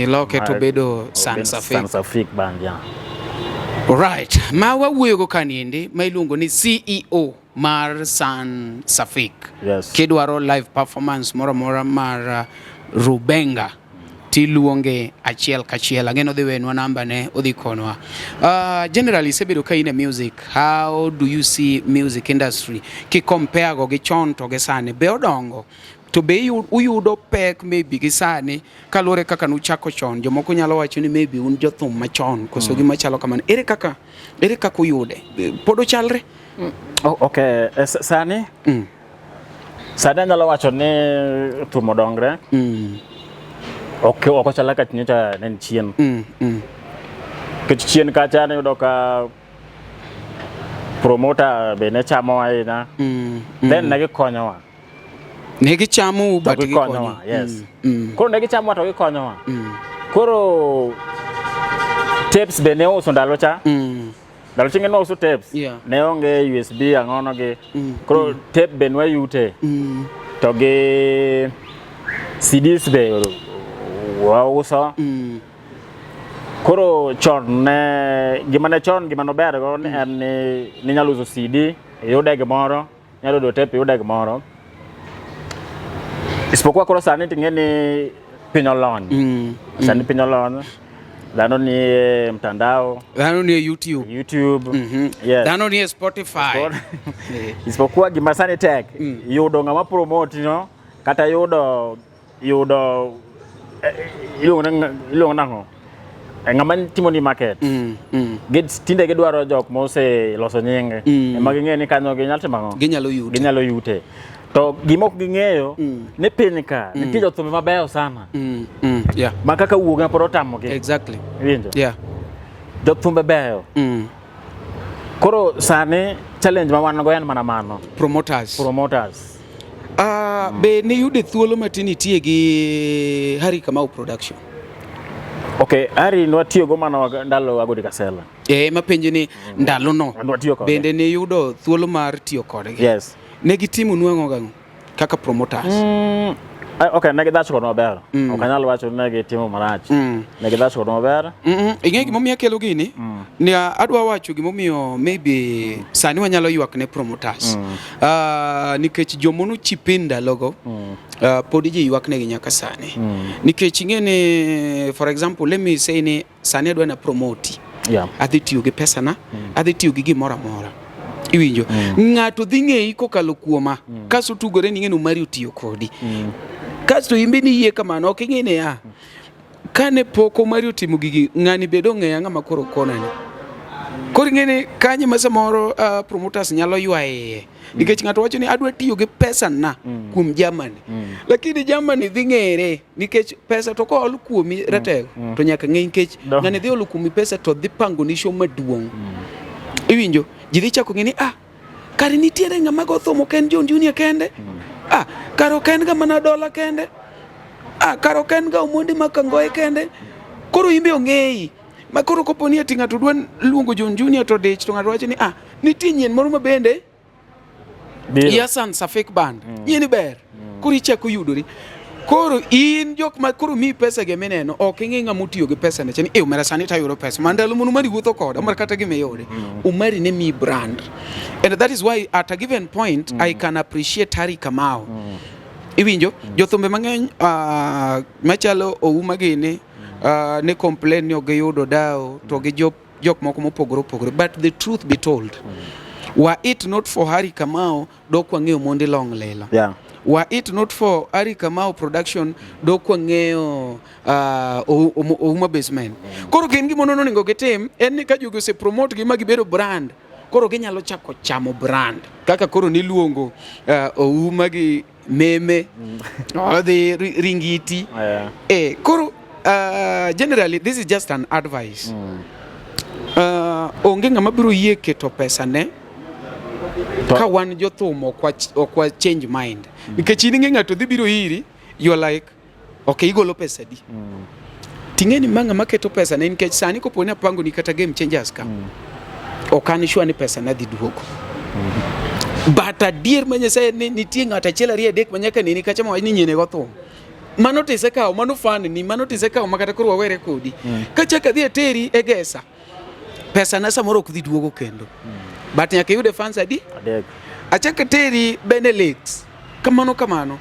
Loke to bedo Sansafik. Sansafik Band, yeah. Right. Ma wawuoyogo kaniendi ma iluongo ni CEO mar Sansafik. Yes. Kidwaro live performance moro amora mar Rubenga tiluonge achiel kachiel. Ang'e odhi wenwa namba ne odhi konwa. Generally isebedo ka in e music. How do you see music industry? Ki compare go gi chon to gi sani be odongo? To be uyudo pek maybe gi sani kaluwore kaka nuchako chon. Jomoko nyalo wacho ni maybe un jothum machon koso gima chalo kamano. Ere kaka uyude? Pod ochalre? Okay, sani? Sani anyalo wacho ni thum odongre. Ok ochal kaka nyocha ne en chien. Nikech chien kacha niyudo ka promoter be ne chamo ahinya. Then ne gikonyowa. Ne gichamo but gikonyowa, yes. Koro ne gichamowa to gikonyowa. Koro tapes be ne uso ndalo cha. Ndalo cha ne uso tapes. Ne onge USB ang'ono gi. Koro tape be nwayute. To gi CDs be wauso. Koro chon ne gima ne chon gima nober go en ni ninyalo uso CD iyude gimoro, inyalo yudo tape iyude gimoro. Isipokuwa koro sani ting'e ni piny olony. Sani piny olony. Dhano ni e mtandao. Dhano ni e YouTube. YouTube. Yes. Dhano ni e Spotify. Isipokuwa gima sani tek yudo ng'ama promote no kata yudo iluongo nang'o? Ng'ama timo ni market. Tinde gidwaro jok moseloso nying. Ema ging'eyo ni kanyo ginyalo timo ang'o? Ginyalo yute. Ginyalo yute. To gima ok ging'eyo ni piny ka nitie jothumbe mabeyo sana. Ma kaka wuog pod otamogi. Exactly. Iwinjo? Yeah. Jothumbe beyo. Koro sani challenge ma wan go en mana mano. Promoters. Promoters. Be niyude thuolo matin nitie gi Harry Kamau Production? Okay, Harry nwatiyo go mana ndalo Agodi Kasela. Mapenjo ni ndalo no. Nwatiyo kode. Bende niyudo thuolo mar tiyo kodgi? Yes. Ne gitimo nu ang'o gang'o kaka promoters? Okay, ne gidhach kodwa maber. Ok anyal wacho ni ne gitimo marach. Ne gidhach kodwa maber. Ing'e gimomiyo akelo gini? Ni adwa wacho gimomiyo maybe sani wanyalo ywak ne promoters. Nikech jomono chipin ndalogo pod ji ywak negi nyaka sani. Nikech ing'e ni for example let me say ni sani adwa na promote. Adhi tiyo gi pesana, adhi tiyo gi gimoro amora. Iwinjo? Ng'ato dhi ng'eyi kokalo kuoma. Kasto tugore ni ing'e ni Omari otiyo kodi. Kasto in be niyie kamano ok ing'e niya. Kane pok Omari otimo gigi, ng'ani bende ong'eya ng'ama koro konani. Koro ing'e ni kanyo ma samoro promoters nyalo ywaye nikech ng'ato wacho ni adwa tiyo gi pesa na kuom Germany. Lakini Germany dhi ng'ere nikech pesa to kool kuomi ratego to nyaka ng'e nikech ng'ani dhi olo kuomi pesa to dhi pango ni show maduong'. Iwinjo? Ji dhi chako ng'e ni ah kare nitiere ng'ama go thum ok en John Junior kende. Ah kare ok en ga mana dola kende. Ah kare ok en ga Omondi ma Kangoye kende. Koro in be ong'eyi. Ma koro kopo ni ati ng'ato dwa luongo John Junior to dich to ng'ato wacho ni ah nitie nyien moro ma bende Yasan Safik Band. Nyieni ber. Koro ichako yudori. Koro in jok ma koro miyi pesa gi mineno ok ing'e ng'ama otiyo gi pesa ne chani e omera sani tayudo pesa ma ndalo mono mari wuotho koda omera kata gima iyude omari ne mi brand and that is why at a given point I can appreciate Harry Kamau iwinjo jothumbe mang'eny machalo Ouma gini ne complain ni ok giyudo dawo to gi jok moko mopogore opogore but the truth be told were it not for Harry Kamau dok wang'eyo Mondi Long Lilo were it not for Harry Kamau production dok wang'eyo Ouma Basement koro gin gima onego gitim en ni ka jogi ose promote gi ma gibedo brand koro ginyalo chako chamo brand kaka koro niluongo Ouma gi Meme odhi Ringiti koro generally this is just an advice onge ng'ama biro yie keto pesa ne ka wan jothum ok wa change mind nikech in ing'e ng'ato dhi biro iri you are like okay igolo pesa di ting'e ni ma ng'ama keto pesa ne nikech sani kopo ni apango ni kata game changers ka ok an sure ni pesa na dhi duogo but adier ma Nyasaye ni nitie ng'ato achiel ariyo adek ma nyaka neni kacha ma wach ni nyiene go thum mano to isekawo mano fan ni mano to isekawo ma kata koro wawere kodi kachak adhi ateri e gesa pesa na samoro ok dhi duogo kendo but nyaka iyude fans adi Adek. achak ateri Benelux kamano kamano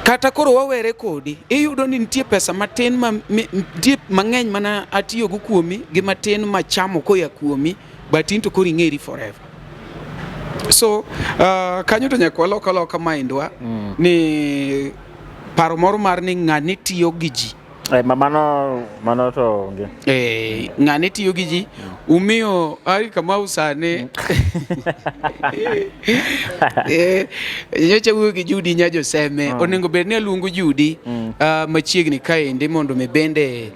kata koro wawere kodi iyudo ni nitie pesa matin ma nitie mang'eny mana atiyogo kuomi gi matin machamo koya kuomi but in to koro ing'eri forever so kanyo to nyaka walok aloka mindwa ni paro moro mar ni ng'ani tiyo gi ji mano mano to onge. Ng'ani tiyo gi ji umiyo Harry Kamau sani nyocha wuoyo gi Judy nya Joseme onego bed ni aluongo Judy machiegni kaendi mondo mi bende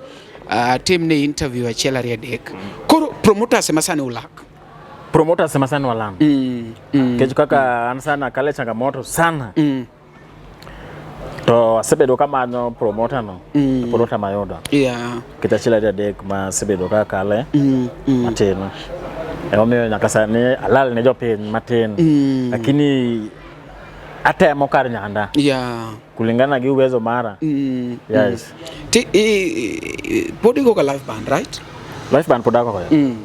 atimne interview achiel ariyo adek koro promoters ema sani ulak Promoters ema sani walando. Nikech kaka an sana akale changamoto sana. To asebedo kamanyo promoter no. Promoter mayudo. Nikech achiel ariyo adek ma asebedo ka kale matin. Emomiyo nyaka sani alal ne jopiny matin. Lakini atemo kar nyanda. Kulingana gi uwezo mara. Yes. Ti pod igo ga live band, right? Live band pod agoyo.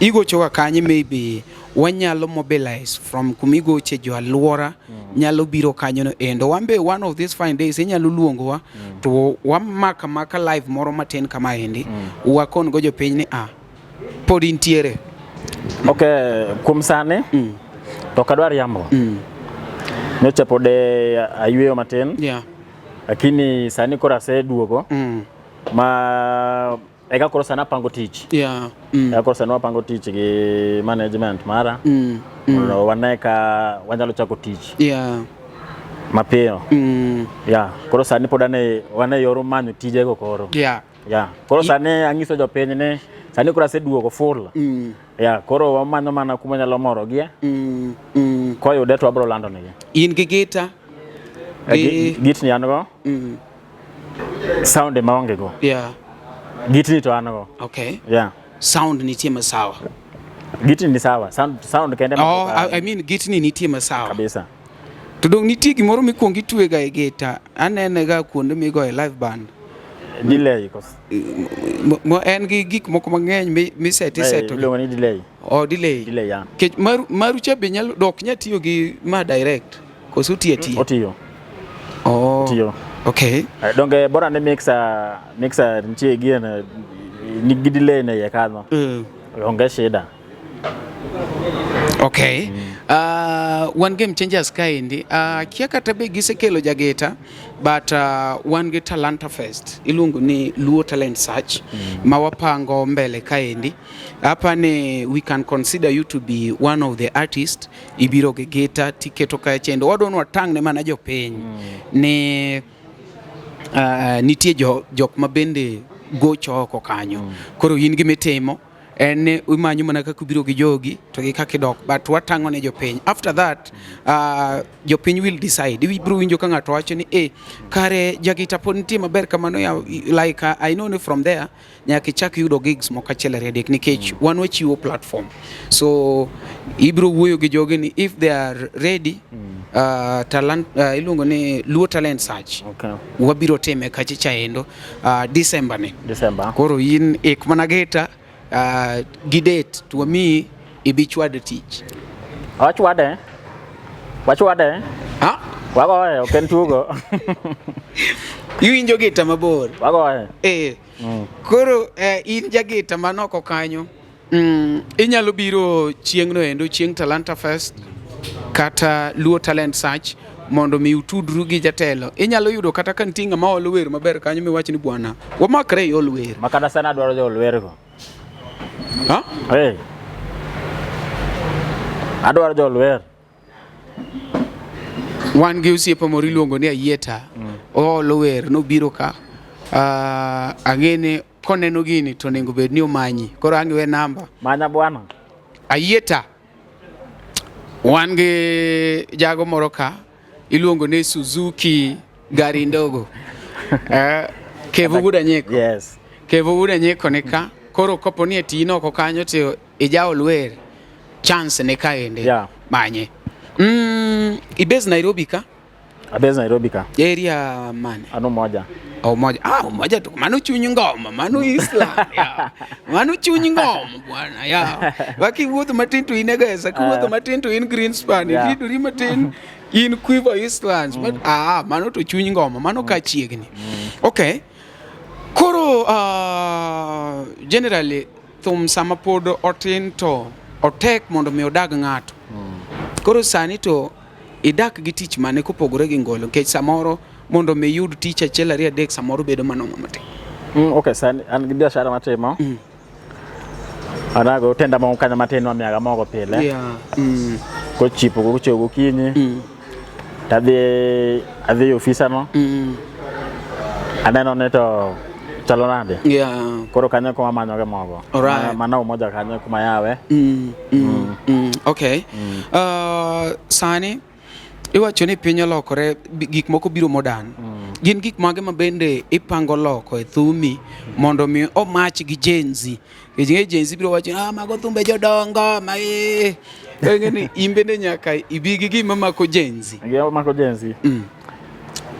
Igochoga kanye maybe wanyalo mobilize from kumigoche jo aluora nyalo biro kanyo no endo wan be one of these fine days inyalo luongowa to wamaka maka live moro matin kama endi wakon go jopiny ni ah pod intiere. Okay, kuom sani to ok adwar yambo. Nyocha pod ayweyo matin. Lakini sani koro aseduogo ma eka koro sani apango tich. Eka koro sani wapango tich gi management mara. Mondo wane ka wanyalo chako tich. Mapiyo. Koro sani pod ane wane yor manyo tijego koro. Koro sani anyiso jopiny ni sani koro aseduogo full. Koro wamanyo mana kuma nyalo morogie. Koyude to wabro lando negi. In gi gita? Gitni an go. Sound ema aonge go. Gitni to an go. Okay. Sound nitie masawa. Gitni ni sawa. Sound kende ma Oh, I mean gitni nitie masawa. Kabisa. To dong nitie gimoro mikwongo itwega e gita. Anene ga kuonde migoye live band. Delay kos. Mo en gi gik moko mang'eny miseto iseto. Iluongo ni delay. Oh, delay. Delay, yeah. Kech maru cha be nyalo dok nya tiyo gi ma direct. Koso tiyo tiyo. Otiyo. Oh. Otiyo. Okay. Donge bora ni mixer nitie gi en nigi delay ne iye kanyo. Onge shida. Okay. Wan Game Changers kaendi. Kia kata be gisekelo jagita, but wan gi Talanta Fest iluongo ni Luo Talent Search ma wapango mbele kaendi. Hapa ni we can consider you to be one of the artist. Ibiro gi gita tiketo kae chendo. Wadwa ni watang' ne mana jopiny ni nitie jok ma bende gocho oko kanyo. Koro in gimitimo en ni imanyo mana kaka ibiro gi jogi to gi kaka idok, but watang'o ne jopiny. After that, jopiny will decide. Ibiro winjo ka ng'ato wacho ni kare jagita pod nitie maber kamano ya, like I know ni from there nyaka ichak yudo gigs moko achiel ariyo adek nikech wan wachiwo platform. So ibiro wuoyo gi jogi ni if they are ready, talent, iluongo ni Luo Talent Search. Wabiro time kacha chaendo December ni. December. Koro in ik mana gita gi date to wamiyi ibi chwad tich. Wachwade. Wachwade. Ha? Wagoye, ok en tugo. Iwinjo gita mabor. Wagoye. Koro in jagita manoko kanyo, inyalo biro chieng'no endo, chieng' Talanta Fest kata Luo Talent Search, mondo mi utudru gi jatelo. Inyalo yudo kata ka nitie ng'ama olo wer maber kanyo miwach ni bwana, wamakre iol wer. Makata sana adwaro jool wergo. Ha? Hey. Adwaro jool wer. Wan gi osiepa moro iluongo ni Ayieta. Oolo wer, nobiro ka. Ang'e ni koneno gini to onego bed ni omanyi. Koro ang' iwe namba. Manya bwana. Ayieta. Wan gi jago moro ka iluongo ni Suzuki gari ndogo. Kevo Wuod Anyeko. Yes. Kevo Wuod Anyeko ni ka. Koro kopo ni e in oko kanyo to ijaol wer, chance ni kaende. Manye. Ibase Nairobi ka? Abase Nairobi ka. Area mane? An Umoja. Oh, Umoja. Ah, Umoja to mano chuny ngoma, mano Islam. Ya. Mano chuny ngoma bwana. Ya. Wakiwuotho matin to in Egesa, kiwuotho matin to in Greenspan, iridori matin in Quiver Eastlands. But, mano to chuny ngoma, mano ka chiegni. Okay. Koro generally thum sama pod otin to otek mondo mi odag ng'ato. Koro sani to idak gi tich mane kopogore gi ngolo, nikech samoro mondo mi iyud tich achiel ariyo adek samoro bedo manoma matin. Okay, sani an gi biashara matimo. Anago tenda moko kanyo matin mamiyaga mogo pile. Kochipo gochiew gokinyi. Tadhi adhi e ofisa no. Aneno ni to chalo nade. Koro kanyo kuma amanyoge mogo. Mana Umoja kanyo kuma yawe. Okay. Sani iwacho ni piny olokore, gik moko biro modern. Gin gik mage ma bende ipango loko e thumi mondo mi omach gi Gen Z? Nikech Gen Z biro wacho, mago thumbe jodongo, ma e. Ing'e ni in bende nyaka ibi gi gima mako Gen Z. Gima mako Gen Z.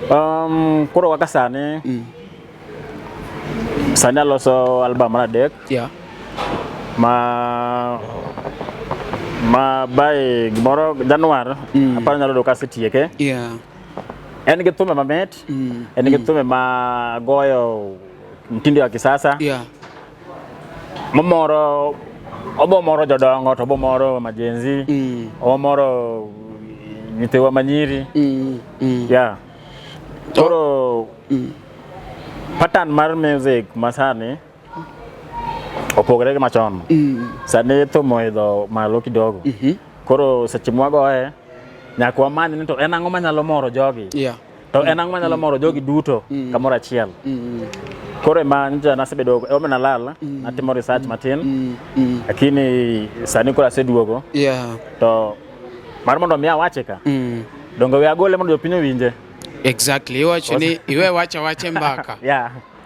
Koro kaka sani, sani aloso album mar 3. Ma by gimoro Januar, aparo nyalo yudo kasetieke. En gi thumbe mamit, en gi thumbe ma goyo mtindo ya kisasa. Momoro, obo moro jodongo to obo moro ma Gen Z, obo moro nyithiwa manyiri. Koro pattern mar music masani opogore gi machon. Sani thum oidho malo kidogo. Koro seche mwagoye nyaka wamany ni to en ang'o manyalo moro jogi. To en ang'o manyalo moro jogi duto kamoro achiel. Koro ema nyocha nasebedo ema nalal, natimo research matin. Lakini sani koro aseduogo. To mar mondo mi awache ka. Donge we agole mondo jopiny owinje. Exactly. Iwacho ni iwe wacha wache mbaka.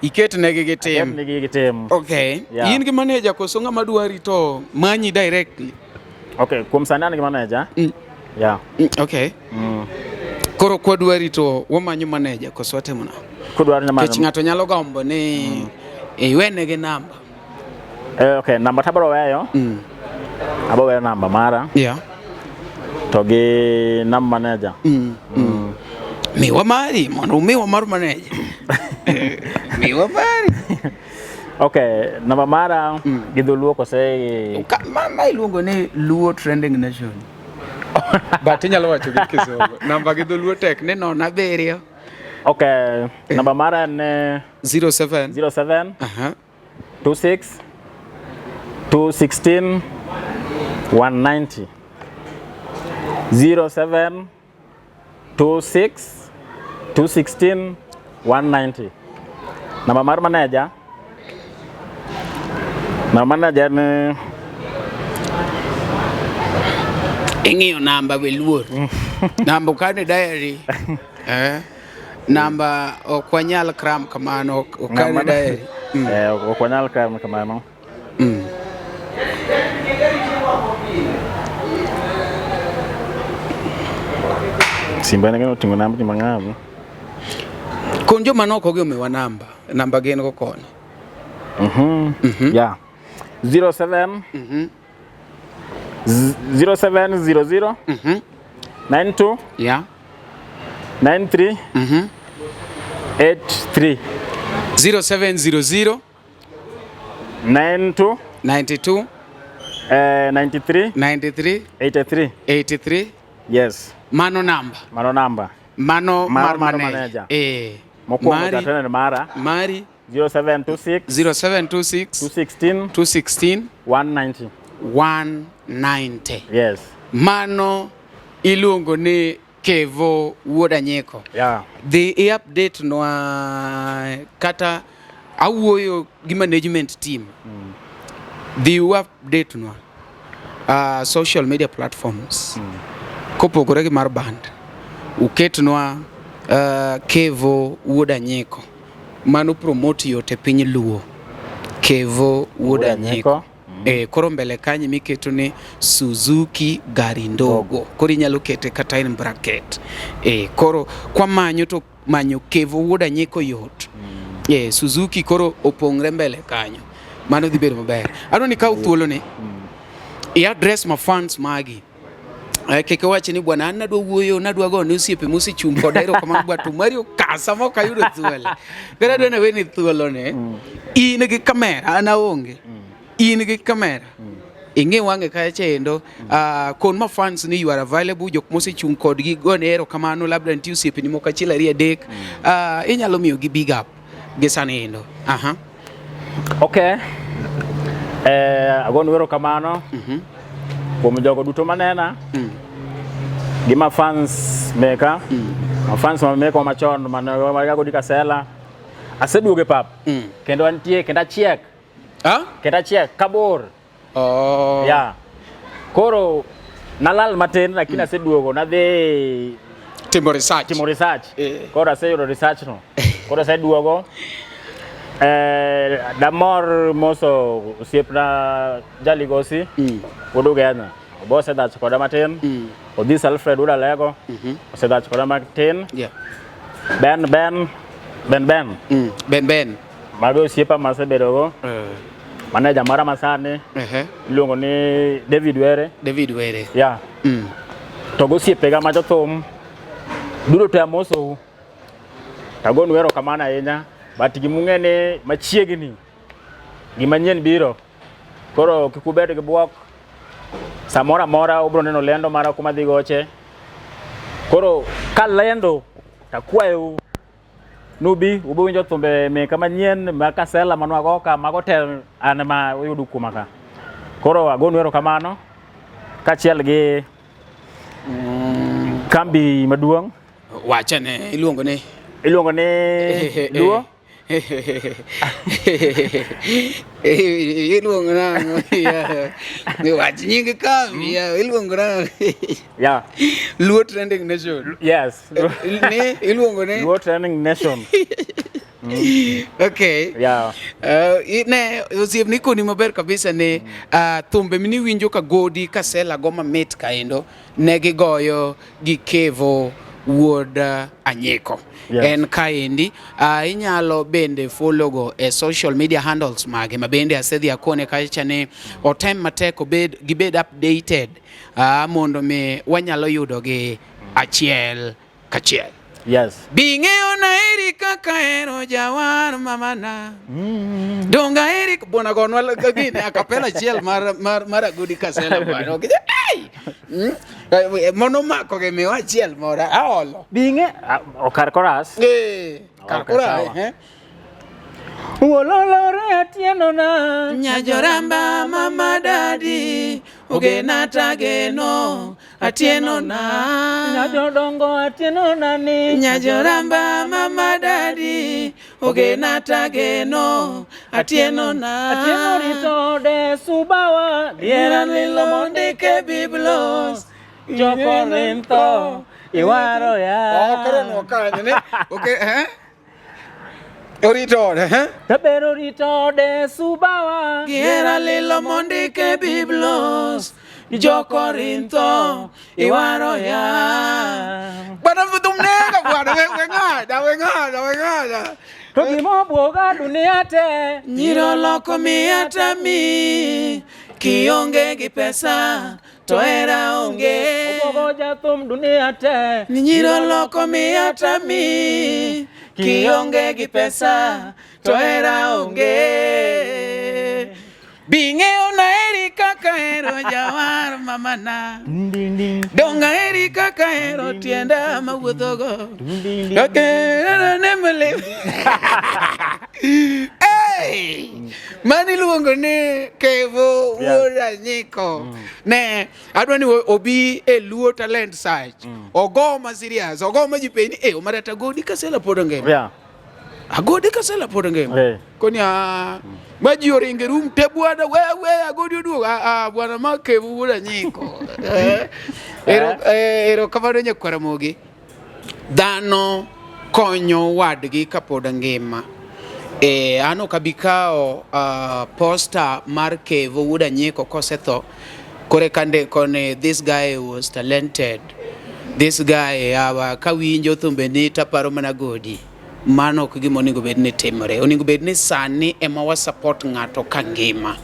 Iket negi gi tim. Aket negi gi tim. Okay. In gi manager koso ng'ama dwari to manyi directly? Okay, kuom sani an gi manager. Okay. Koro kwa dwari to wamanyo manager koso watimo nang'o? Kudwaro ni manyo. Nikech ng'ato nyalo gombo ni iwenegi namba. Okay, namba tabro weyo. Abo weyo namba mara. To gi namba manager. Miwa mari mondo umiwa mar manager. Miwa mari. Okay, namba mara gi dholuo kose Ka, ma iluongo ni Luo Trending Nation. But inyalo wacho gi Kizungu. Namba gi dholuo tek ni 07. Okay, namba mara en 07. 07 Aha. 26 216 190 07 26 216 190. Namba mar manager, namba manager en Ing'iyo namba be luor. Namba okane diary. Eh. Namba ok wanyal cram kamano okane Namba- diary. Eh, ok wanyal cram kamano. Simba ne oting'o nambni mang'eny. Kon joma noko gi omiwa namba. Namba gin go koni. Yeah. 07 0700 92 Yeah. 93 83. 0700 92 92 93 93 83. 83. Yes. Mano namba. Mano namba. Mano Mano mar mar manager. manager. Eh. Mokwongo Mari, jatend mara mari 0726 0726 216 216 190. 190. Yes. Mano iluongo ni Kevo Wuod Anyeko. Yeah. Dhi i update nwa kata awuoyo gi management team. Dhi u update nwa social media platforms. Kopogore gi mar band. Uketnwa Kevo Wuod Anyeko. Mano promote yot e piny Luo. Kevo Wuod Wuod Anyeko. Anyeko. Koro mbele kanyo miketo ni Suzuki gari ndogo. Koro inyalo kete kata in bracket. Koro kwamanyo to manyo Kevo Wuod Anyeko yot. Suzuki koro opong're mbele kanyo. Mano dhi bedo maber. Adwa ni kaw thuolo ni i address ma fans magi. Kik iwach ni bwana an nadwa wuoyo nadwa go ne osiepe mosechung' koda erokamano bwana to mari okasa mok ayudo thuolo. Koro adwa ni aweni thuolo ni in gi kamera an aonge. In gi kamera. Ing'i wang'e kacha endo kon ma fans ni you are available jok mosechung' kodgi gone erokamano labda nitie osiepeni moko achiel ariyo adek inyalo miyo gi big up gi sani endo. Aha. Okay. Agonu erokamano kuom jogo duto manena gi ma fans meka ma fans ma meka machon mane godi Kasela aseduogo e pap kendo antie kendo achiek Ah? kendo achiek kabor. Oh. Yeah. Koro nalal matin lakini aseduogo nadhi Timo research. timo research. Eh. Koro aseyudo research no. Koro aseduogo. Damor moso osiepna Jaligosi wuod Ugenya. Obo osedhach koda matin. Odhis Alfred wuod Alego osedhach koda matin. Yeah. Ben Ben Ben Ben. Ben Ben. Mago osiepa masebedogo. Maneja mara masani iluongo ni David Were. David Were. Yeah. To gosiepega ma jothum duto te amosou. Tagonu erokamano ahinya. But gimung'e ni machiegni gima nyien biro. Koro kik ubed gi bwok. Samoro amora ubiro neno lendo mara kuma dhi goche. Koro kalendo takwayou nubi ubi winjo thumbe meka manyien ma Kasela manwago ka mago te an ma uyudo kuoma ka. Koro agonu erokamano kaachiel gi kambi maduong' Wachane iluongo ni iluongo ni Luo Iluongo nang'o? Yeah. Wach nying kambi yeah, iluongo nang'o? Yeah. Luo Trending Nation. Yes. Ni iluongo ni Luo Trending Nation. Okay. Yeah. Ne osiepni koni maber kabisa ni thumbe miniwinjo ka Godi Kasela go mamit kaendo ne gigoyo gi Kevo Wuod Anyeko. Yes. En kaendi inyalo bende follow go e social media handles mage ma bende asedhi akone kacha ni otem matek obed gibed updated mondo mi wanyalo yudo gi achiel kachiel. Yes. Bing'eyo naeri kaka hero jawar mamana. Mm. Donga eri bwana gonwa gini akapela achiel mar mar mar Agudi Kasela bwana. Ok ai. Mm. Mono mako ge miwa achiel mora aolo. Bing'e okar koras. Eh, kar koras eh. Wololore atieno na Nyajoramba mama dadi ogena tageno atieno na Nyajodongo atieno na ni Nyajoramba mama dadi ogena tageno atieno na Atieno rito de subawa Diera lilo mondike biblos Jokorintho iwaro ya Oh, koro nokanyo ne. Okay, eh? Orito ode, eh? Tabero rito de subawa Gihera lilo mondike biblos Jokorintho iwaro ya Bwana mtumnega bwana we we ng'ada we ng'ada we ng'ada To gima obwoga dunia te Nyiro loko miya tami Kionge gi pesa to hera onge Obwogo jathum dunia te Nyiro loko miya tami Kionge gi pesa to hera onge Bing'eyo naeri kaka hero jawar mamana Dong aheri kaka hero tienda mawuothogo Okay, ne mle. Hey! Mano iluongo ni Kevo Yeah. Wuod Anyiko. Ne, adwa ni obi e Luo Talent Search. Ogo ma serious, ogo ma ji penj ni, eh, Omar Agodi Kasela pod ongima. Yeah. Agodi Kasela pod ongima. Eh. Koni a ma ji oringo e room te bwana we we Agodi oduogo. Ah, ah, bwana ma Kevo Wuod Anyiko. Eh, ero erokamano nyakwar Ramogi. Dhano konyo wadgi kapod ngima. E, an ok abi kawo poster mar Kevo Wuod Anyiko kosetho kore kandiko ni this guy was talented. This guy awa kawinjo thumbeni taparo mana Godi. Mano ok gima onego bed ni timore. Onego bed ni sani ema wa support ng'ato ka ngima.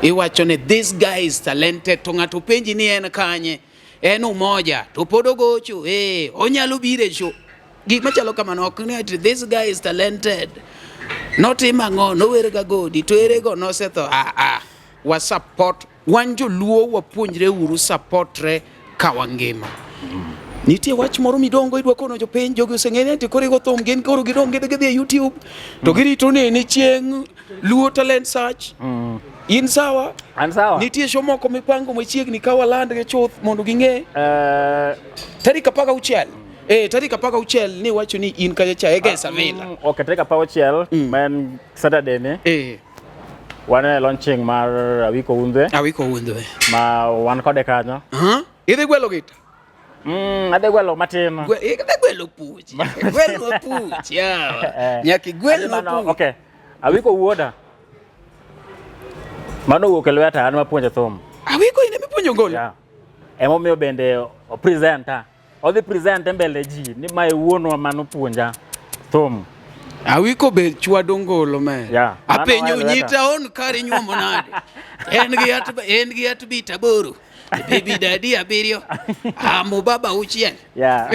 Iwacho ni this guy is talented to ng'ato penji ni en kanye. En umoja to pod ogocho eh onyalo biro e show. Gik machalo kamano ok ni ati this guy is talented. Notimo ang'o? Nower ga Godi to ere go nosetho. Ah ah. Wa support wan joluo wapuonjre uru supportre ka wangima. Nitie wach moro midongo idwa kono jopiny jogi oseng'e ni ati koro igo thum gin koro gidong gidhi gidhi e YouTube to girito neni chieng' Luo Talent Search. In sawa? An sawa. Nitie show moko mipango machiegni ka walandgi chuth mondo ging'e. Tarik 16. Eh, tarik 16 ni wacho ni in kacha cha e Gesa Villa. Okay, tarik 16 ma en Saturday ni. Eh. Wan e launching mar Awiko Undhwe. Awiko Undhwe. Ma wan kode kanyo. Huh? Idhi gwelo gita? Adhi gwelo matin. Idhi gwelo puch. Gwelo puch, yawa. Nyaka igwel puch. Okay. Awiko wuoda. Mano owuok e lweta, an mapuonje thum. Awiko in ema ipuonjo ngolo? Yeah. Emomiyo bende o presenter. Odhi present e mbele ji ni mae wuonwa manopuonja thum. Awiko be chwado ngolo me. Yeah. Apenjo Mano nyita on kar inyuomo nade? En gi at en gi at bit aboro. Baby daddy abiriyo. Amo baba auchiel. Yeah.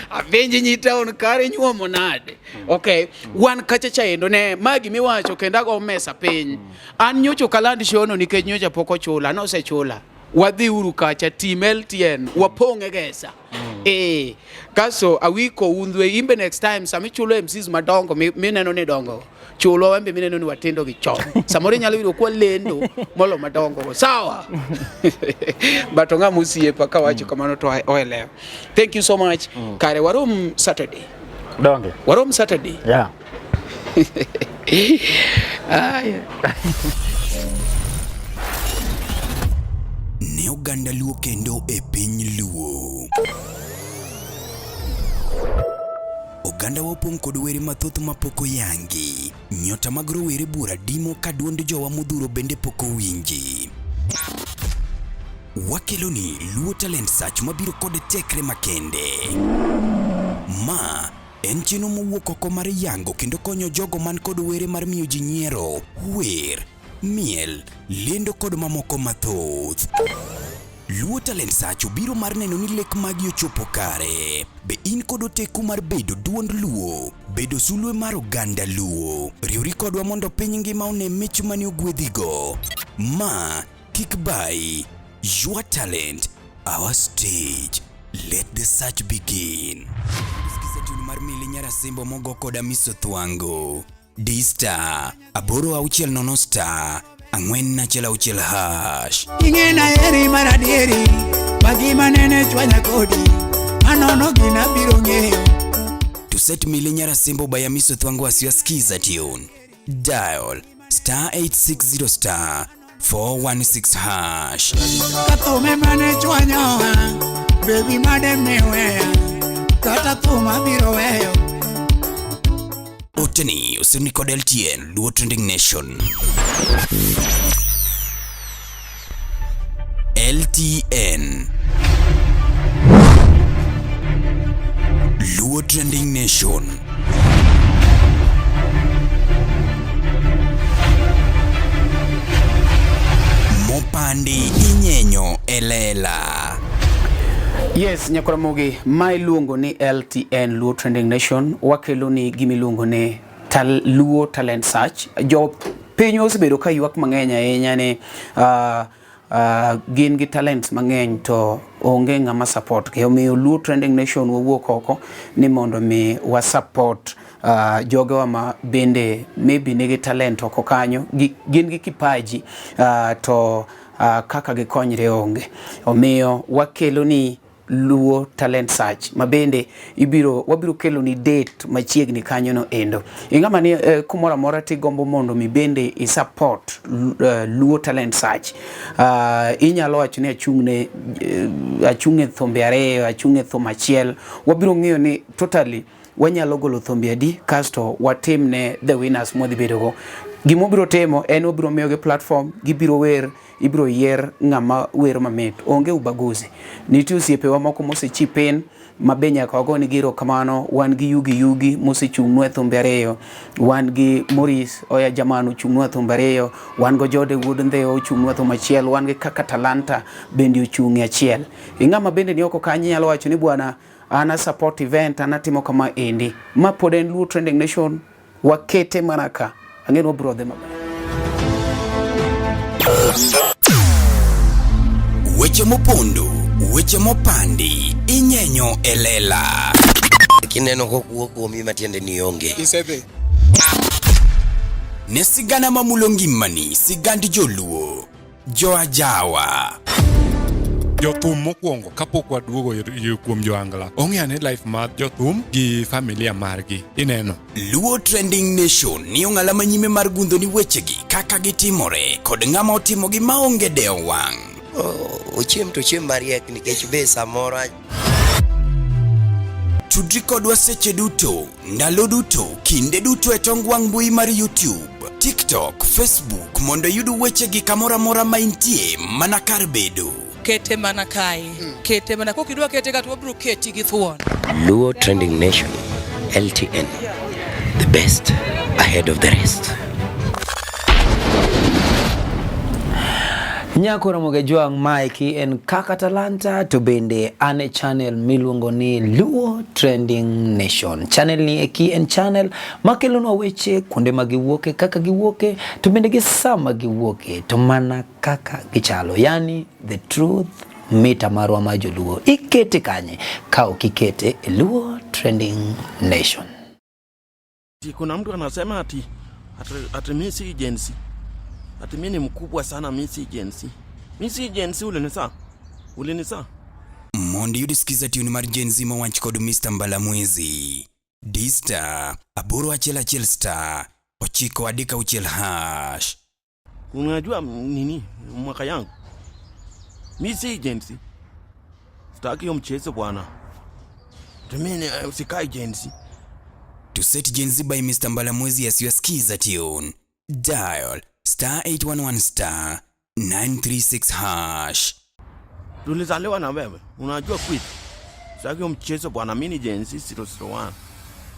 Apenji nyita on kar inyuomo nade? Okay. Wan kacha cha endo ne magi miwacho kendo ago mesa piny. An nyocha ok aland show no nikech nyocha pok ochula, nosechula. Wadhi uru kacha team LTN wapong' e gesa. Eh, kaso Awiko Undhwe imbe next time sama ichulo MCs madongo mineno ni dongo chulwa wembe mineno ni watindo gi chon. Samoro inyalo yudo kwa lendo molo madongo go. Sawa. But ong'ama osiepa kawacho kamano to oelewa. Thank you so much. Kare warom Saturday. Donge. Warom Saturday. Yeah. Aya. Ne oganda Luo kendo e piny Luo. Oganda wa opong' kod were mathoth mapok oyangi. Nyota mag rowere buora dimo ka duond jowa modhuro bende pok owinji. Wakeloni Luo Talent Search mabiro kod tekre makende. Ma en chenro mowuok oko mar yango kendo konyo jogo man kod were mar miyo ji nyiero, wer, miel, lendo kod mamoko mathoth. Luo Talent Search obiro mar neno ni lek magi ochopo kare. Be in kod oteku mar bedo duond Luo, bedo sulwe mar oganda Luo? Riwri kodwa mondo piny ngima one mich mane ogwedhigo. Ma kik bayi. Your talent, our stage. Let the search begin. Sikiza tune mar Mili Nyarasimbo mogo kod Amiso Thwango. D star 860 star 416 hash. Ing'ena heri mar adieri, ma nene chwanya kodi, manono gina biro ng'eyo. To set Mili Nyarasimbo by Amiso Thwango as your skiza tune. Dial star 860 star 416 hash. Ka thume mane chwanyowa, baby made miweya, kata thum abiro weyo. Oteni osirni kod LTN Luo Trending Nation. LTN Luo Trending Nation. Mopandi inyenyo elela. Yes, Nyakoramogi, ma iluongo ni LTN Luo Trending Nation, wakelo ni gima iluongo ni Luo Talent Search. Jo piny osebedo ka ywak mang'eny ahinya ni gin gi talents mang'eny to onge ng'ama support gi. Omiyo Luo Trending Nation wawuok oko ni mondo mi wa support jogewa ma bende maybe nigi talent oko kanyo, gin gi kipaji to kaka gikonyre onge. Omiyo wakelo ni Luo Talent Search ma bende wabiro kelo ni date machiegni kanyo no endo. Ing'ama ni kumoro amora tigombo mondo mi bende i support Luo Talent Search. Inyalo wacho ni achung' e thumbe ariyo, achung' e thum achiel. Wabiro ng'iyo ni totally wanyalo golo thumbe adi kasto watimne the winners mwadhi bedogo. Gima wabiro timo en wabiro miyogi platform, gibiro wer, ibiro yier ng'ama wer mamit. Onge ubaguzi. Nitie osiepewa moko mosechip in ma be nyaka wagonegi erokamano. Wan gi Yugi Yugi mosechung'nwa e thumbe ariyo, wan gi Maurice Oya Jaman ochung'nwa e thumbe ariyo, wan go Jode Wuod Ndhewa ochung'nwa e thum achiel, wan gi Kaka Talanta bende ochung' e achiel. Ing'ama bende ni oko kanyo inyalo wacho ni bwana an a support event, an atimo kama endi. Ma pod en Luo Trending Nation, wakete mana ka. Ang'e ni wabiro dhi maber. Weche mopondo, weche mopandi, inyenyo e lela. Kineno kokuo kuomi matiende ni onge. Isedhi. Ne sigana mamulo ngimani, sigand joluo, joajawa. Jothum mokwongo kapok waduogo kuom joangla ong'e ane life mar jothum gi familia margi ineno. Luo Trending Nation ni ong'ala manyime mar gundho ni wechegi kaka gitimore kod ng'ama otimogi maonge dewo wang'. Ochiem to ochiem mariek nikech be samoro Tudri kodwa seche duto, ndalo duto, kinde duto e tong wang' mbui mar YouTube, TikTok, Facebook mondo iyud wechegi kamoro amora ma intie mana kar bedo. Kete mana kae, kete mana kokidwa kete ka to wabiro keti gi thuon. Luo Trending Nation, LTN, the best ahead of the rest. Nyako Ramogi Jwang' maeki en Kaka Talanta to bende an e channel miluongo ni Luo Trending Nation. Channel ni eki en channel makelonwa weche kuonde ma giwuoke, kaka giwuoke, to bende gi sama giwuoke, to mana kaka gichalo. Yani the truth mita marwa ma joluo. Ikete kanye ka ok ikete e Luo Trending Nation. Kuna mtu anasema ati mimi si Gen Z. Ati mimi ni mkubwa sana, mimi si Gen Z. Mimi si Gen Z, ulinisa? Ulinisa? Mondo iyud skiza tune mar Gen Z mowach kod Mr. Mbalamwezi. D star 811 star 936 hash. Unajua nini mwaka yangu? Mimi si Gen Z. Sitaki hiyo mchezo bwana. Mimi sikai Gen Z. To set Gen Z by Mr. Mbalamwezi as your skiza tune, dial star 811 star 936 hash. Tulizaliwa na wewe, unajua kweli. Sitaki hiyo mchezo bwana, mimi ni Gen Z 001.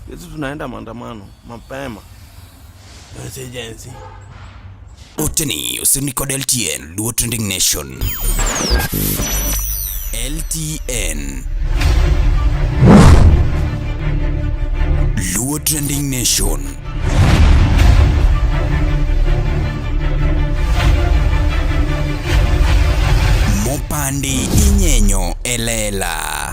Sisi tunaenda maandamano mapema. Si Gen Z. Oteni osirni kod LTN Luo Trending Nation. LTN Luo Trending Nation. Mopandi inyenyo elela.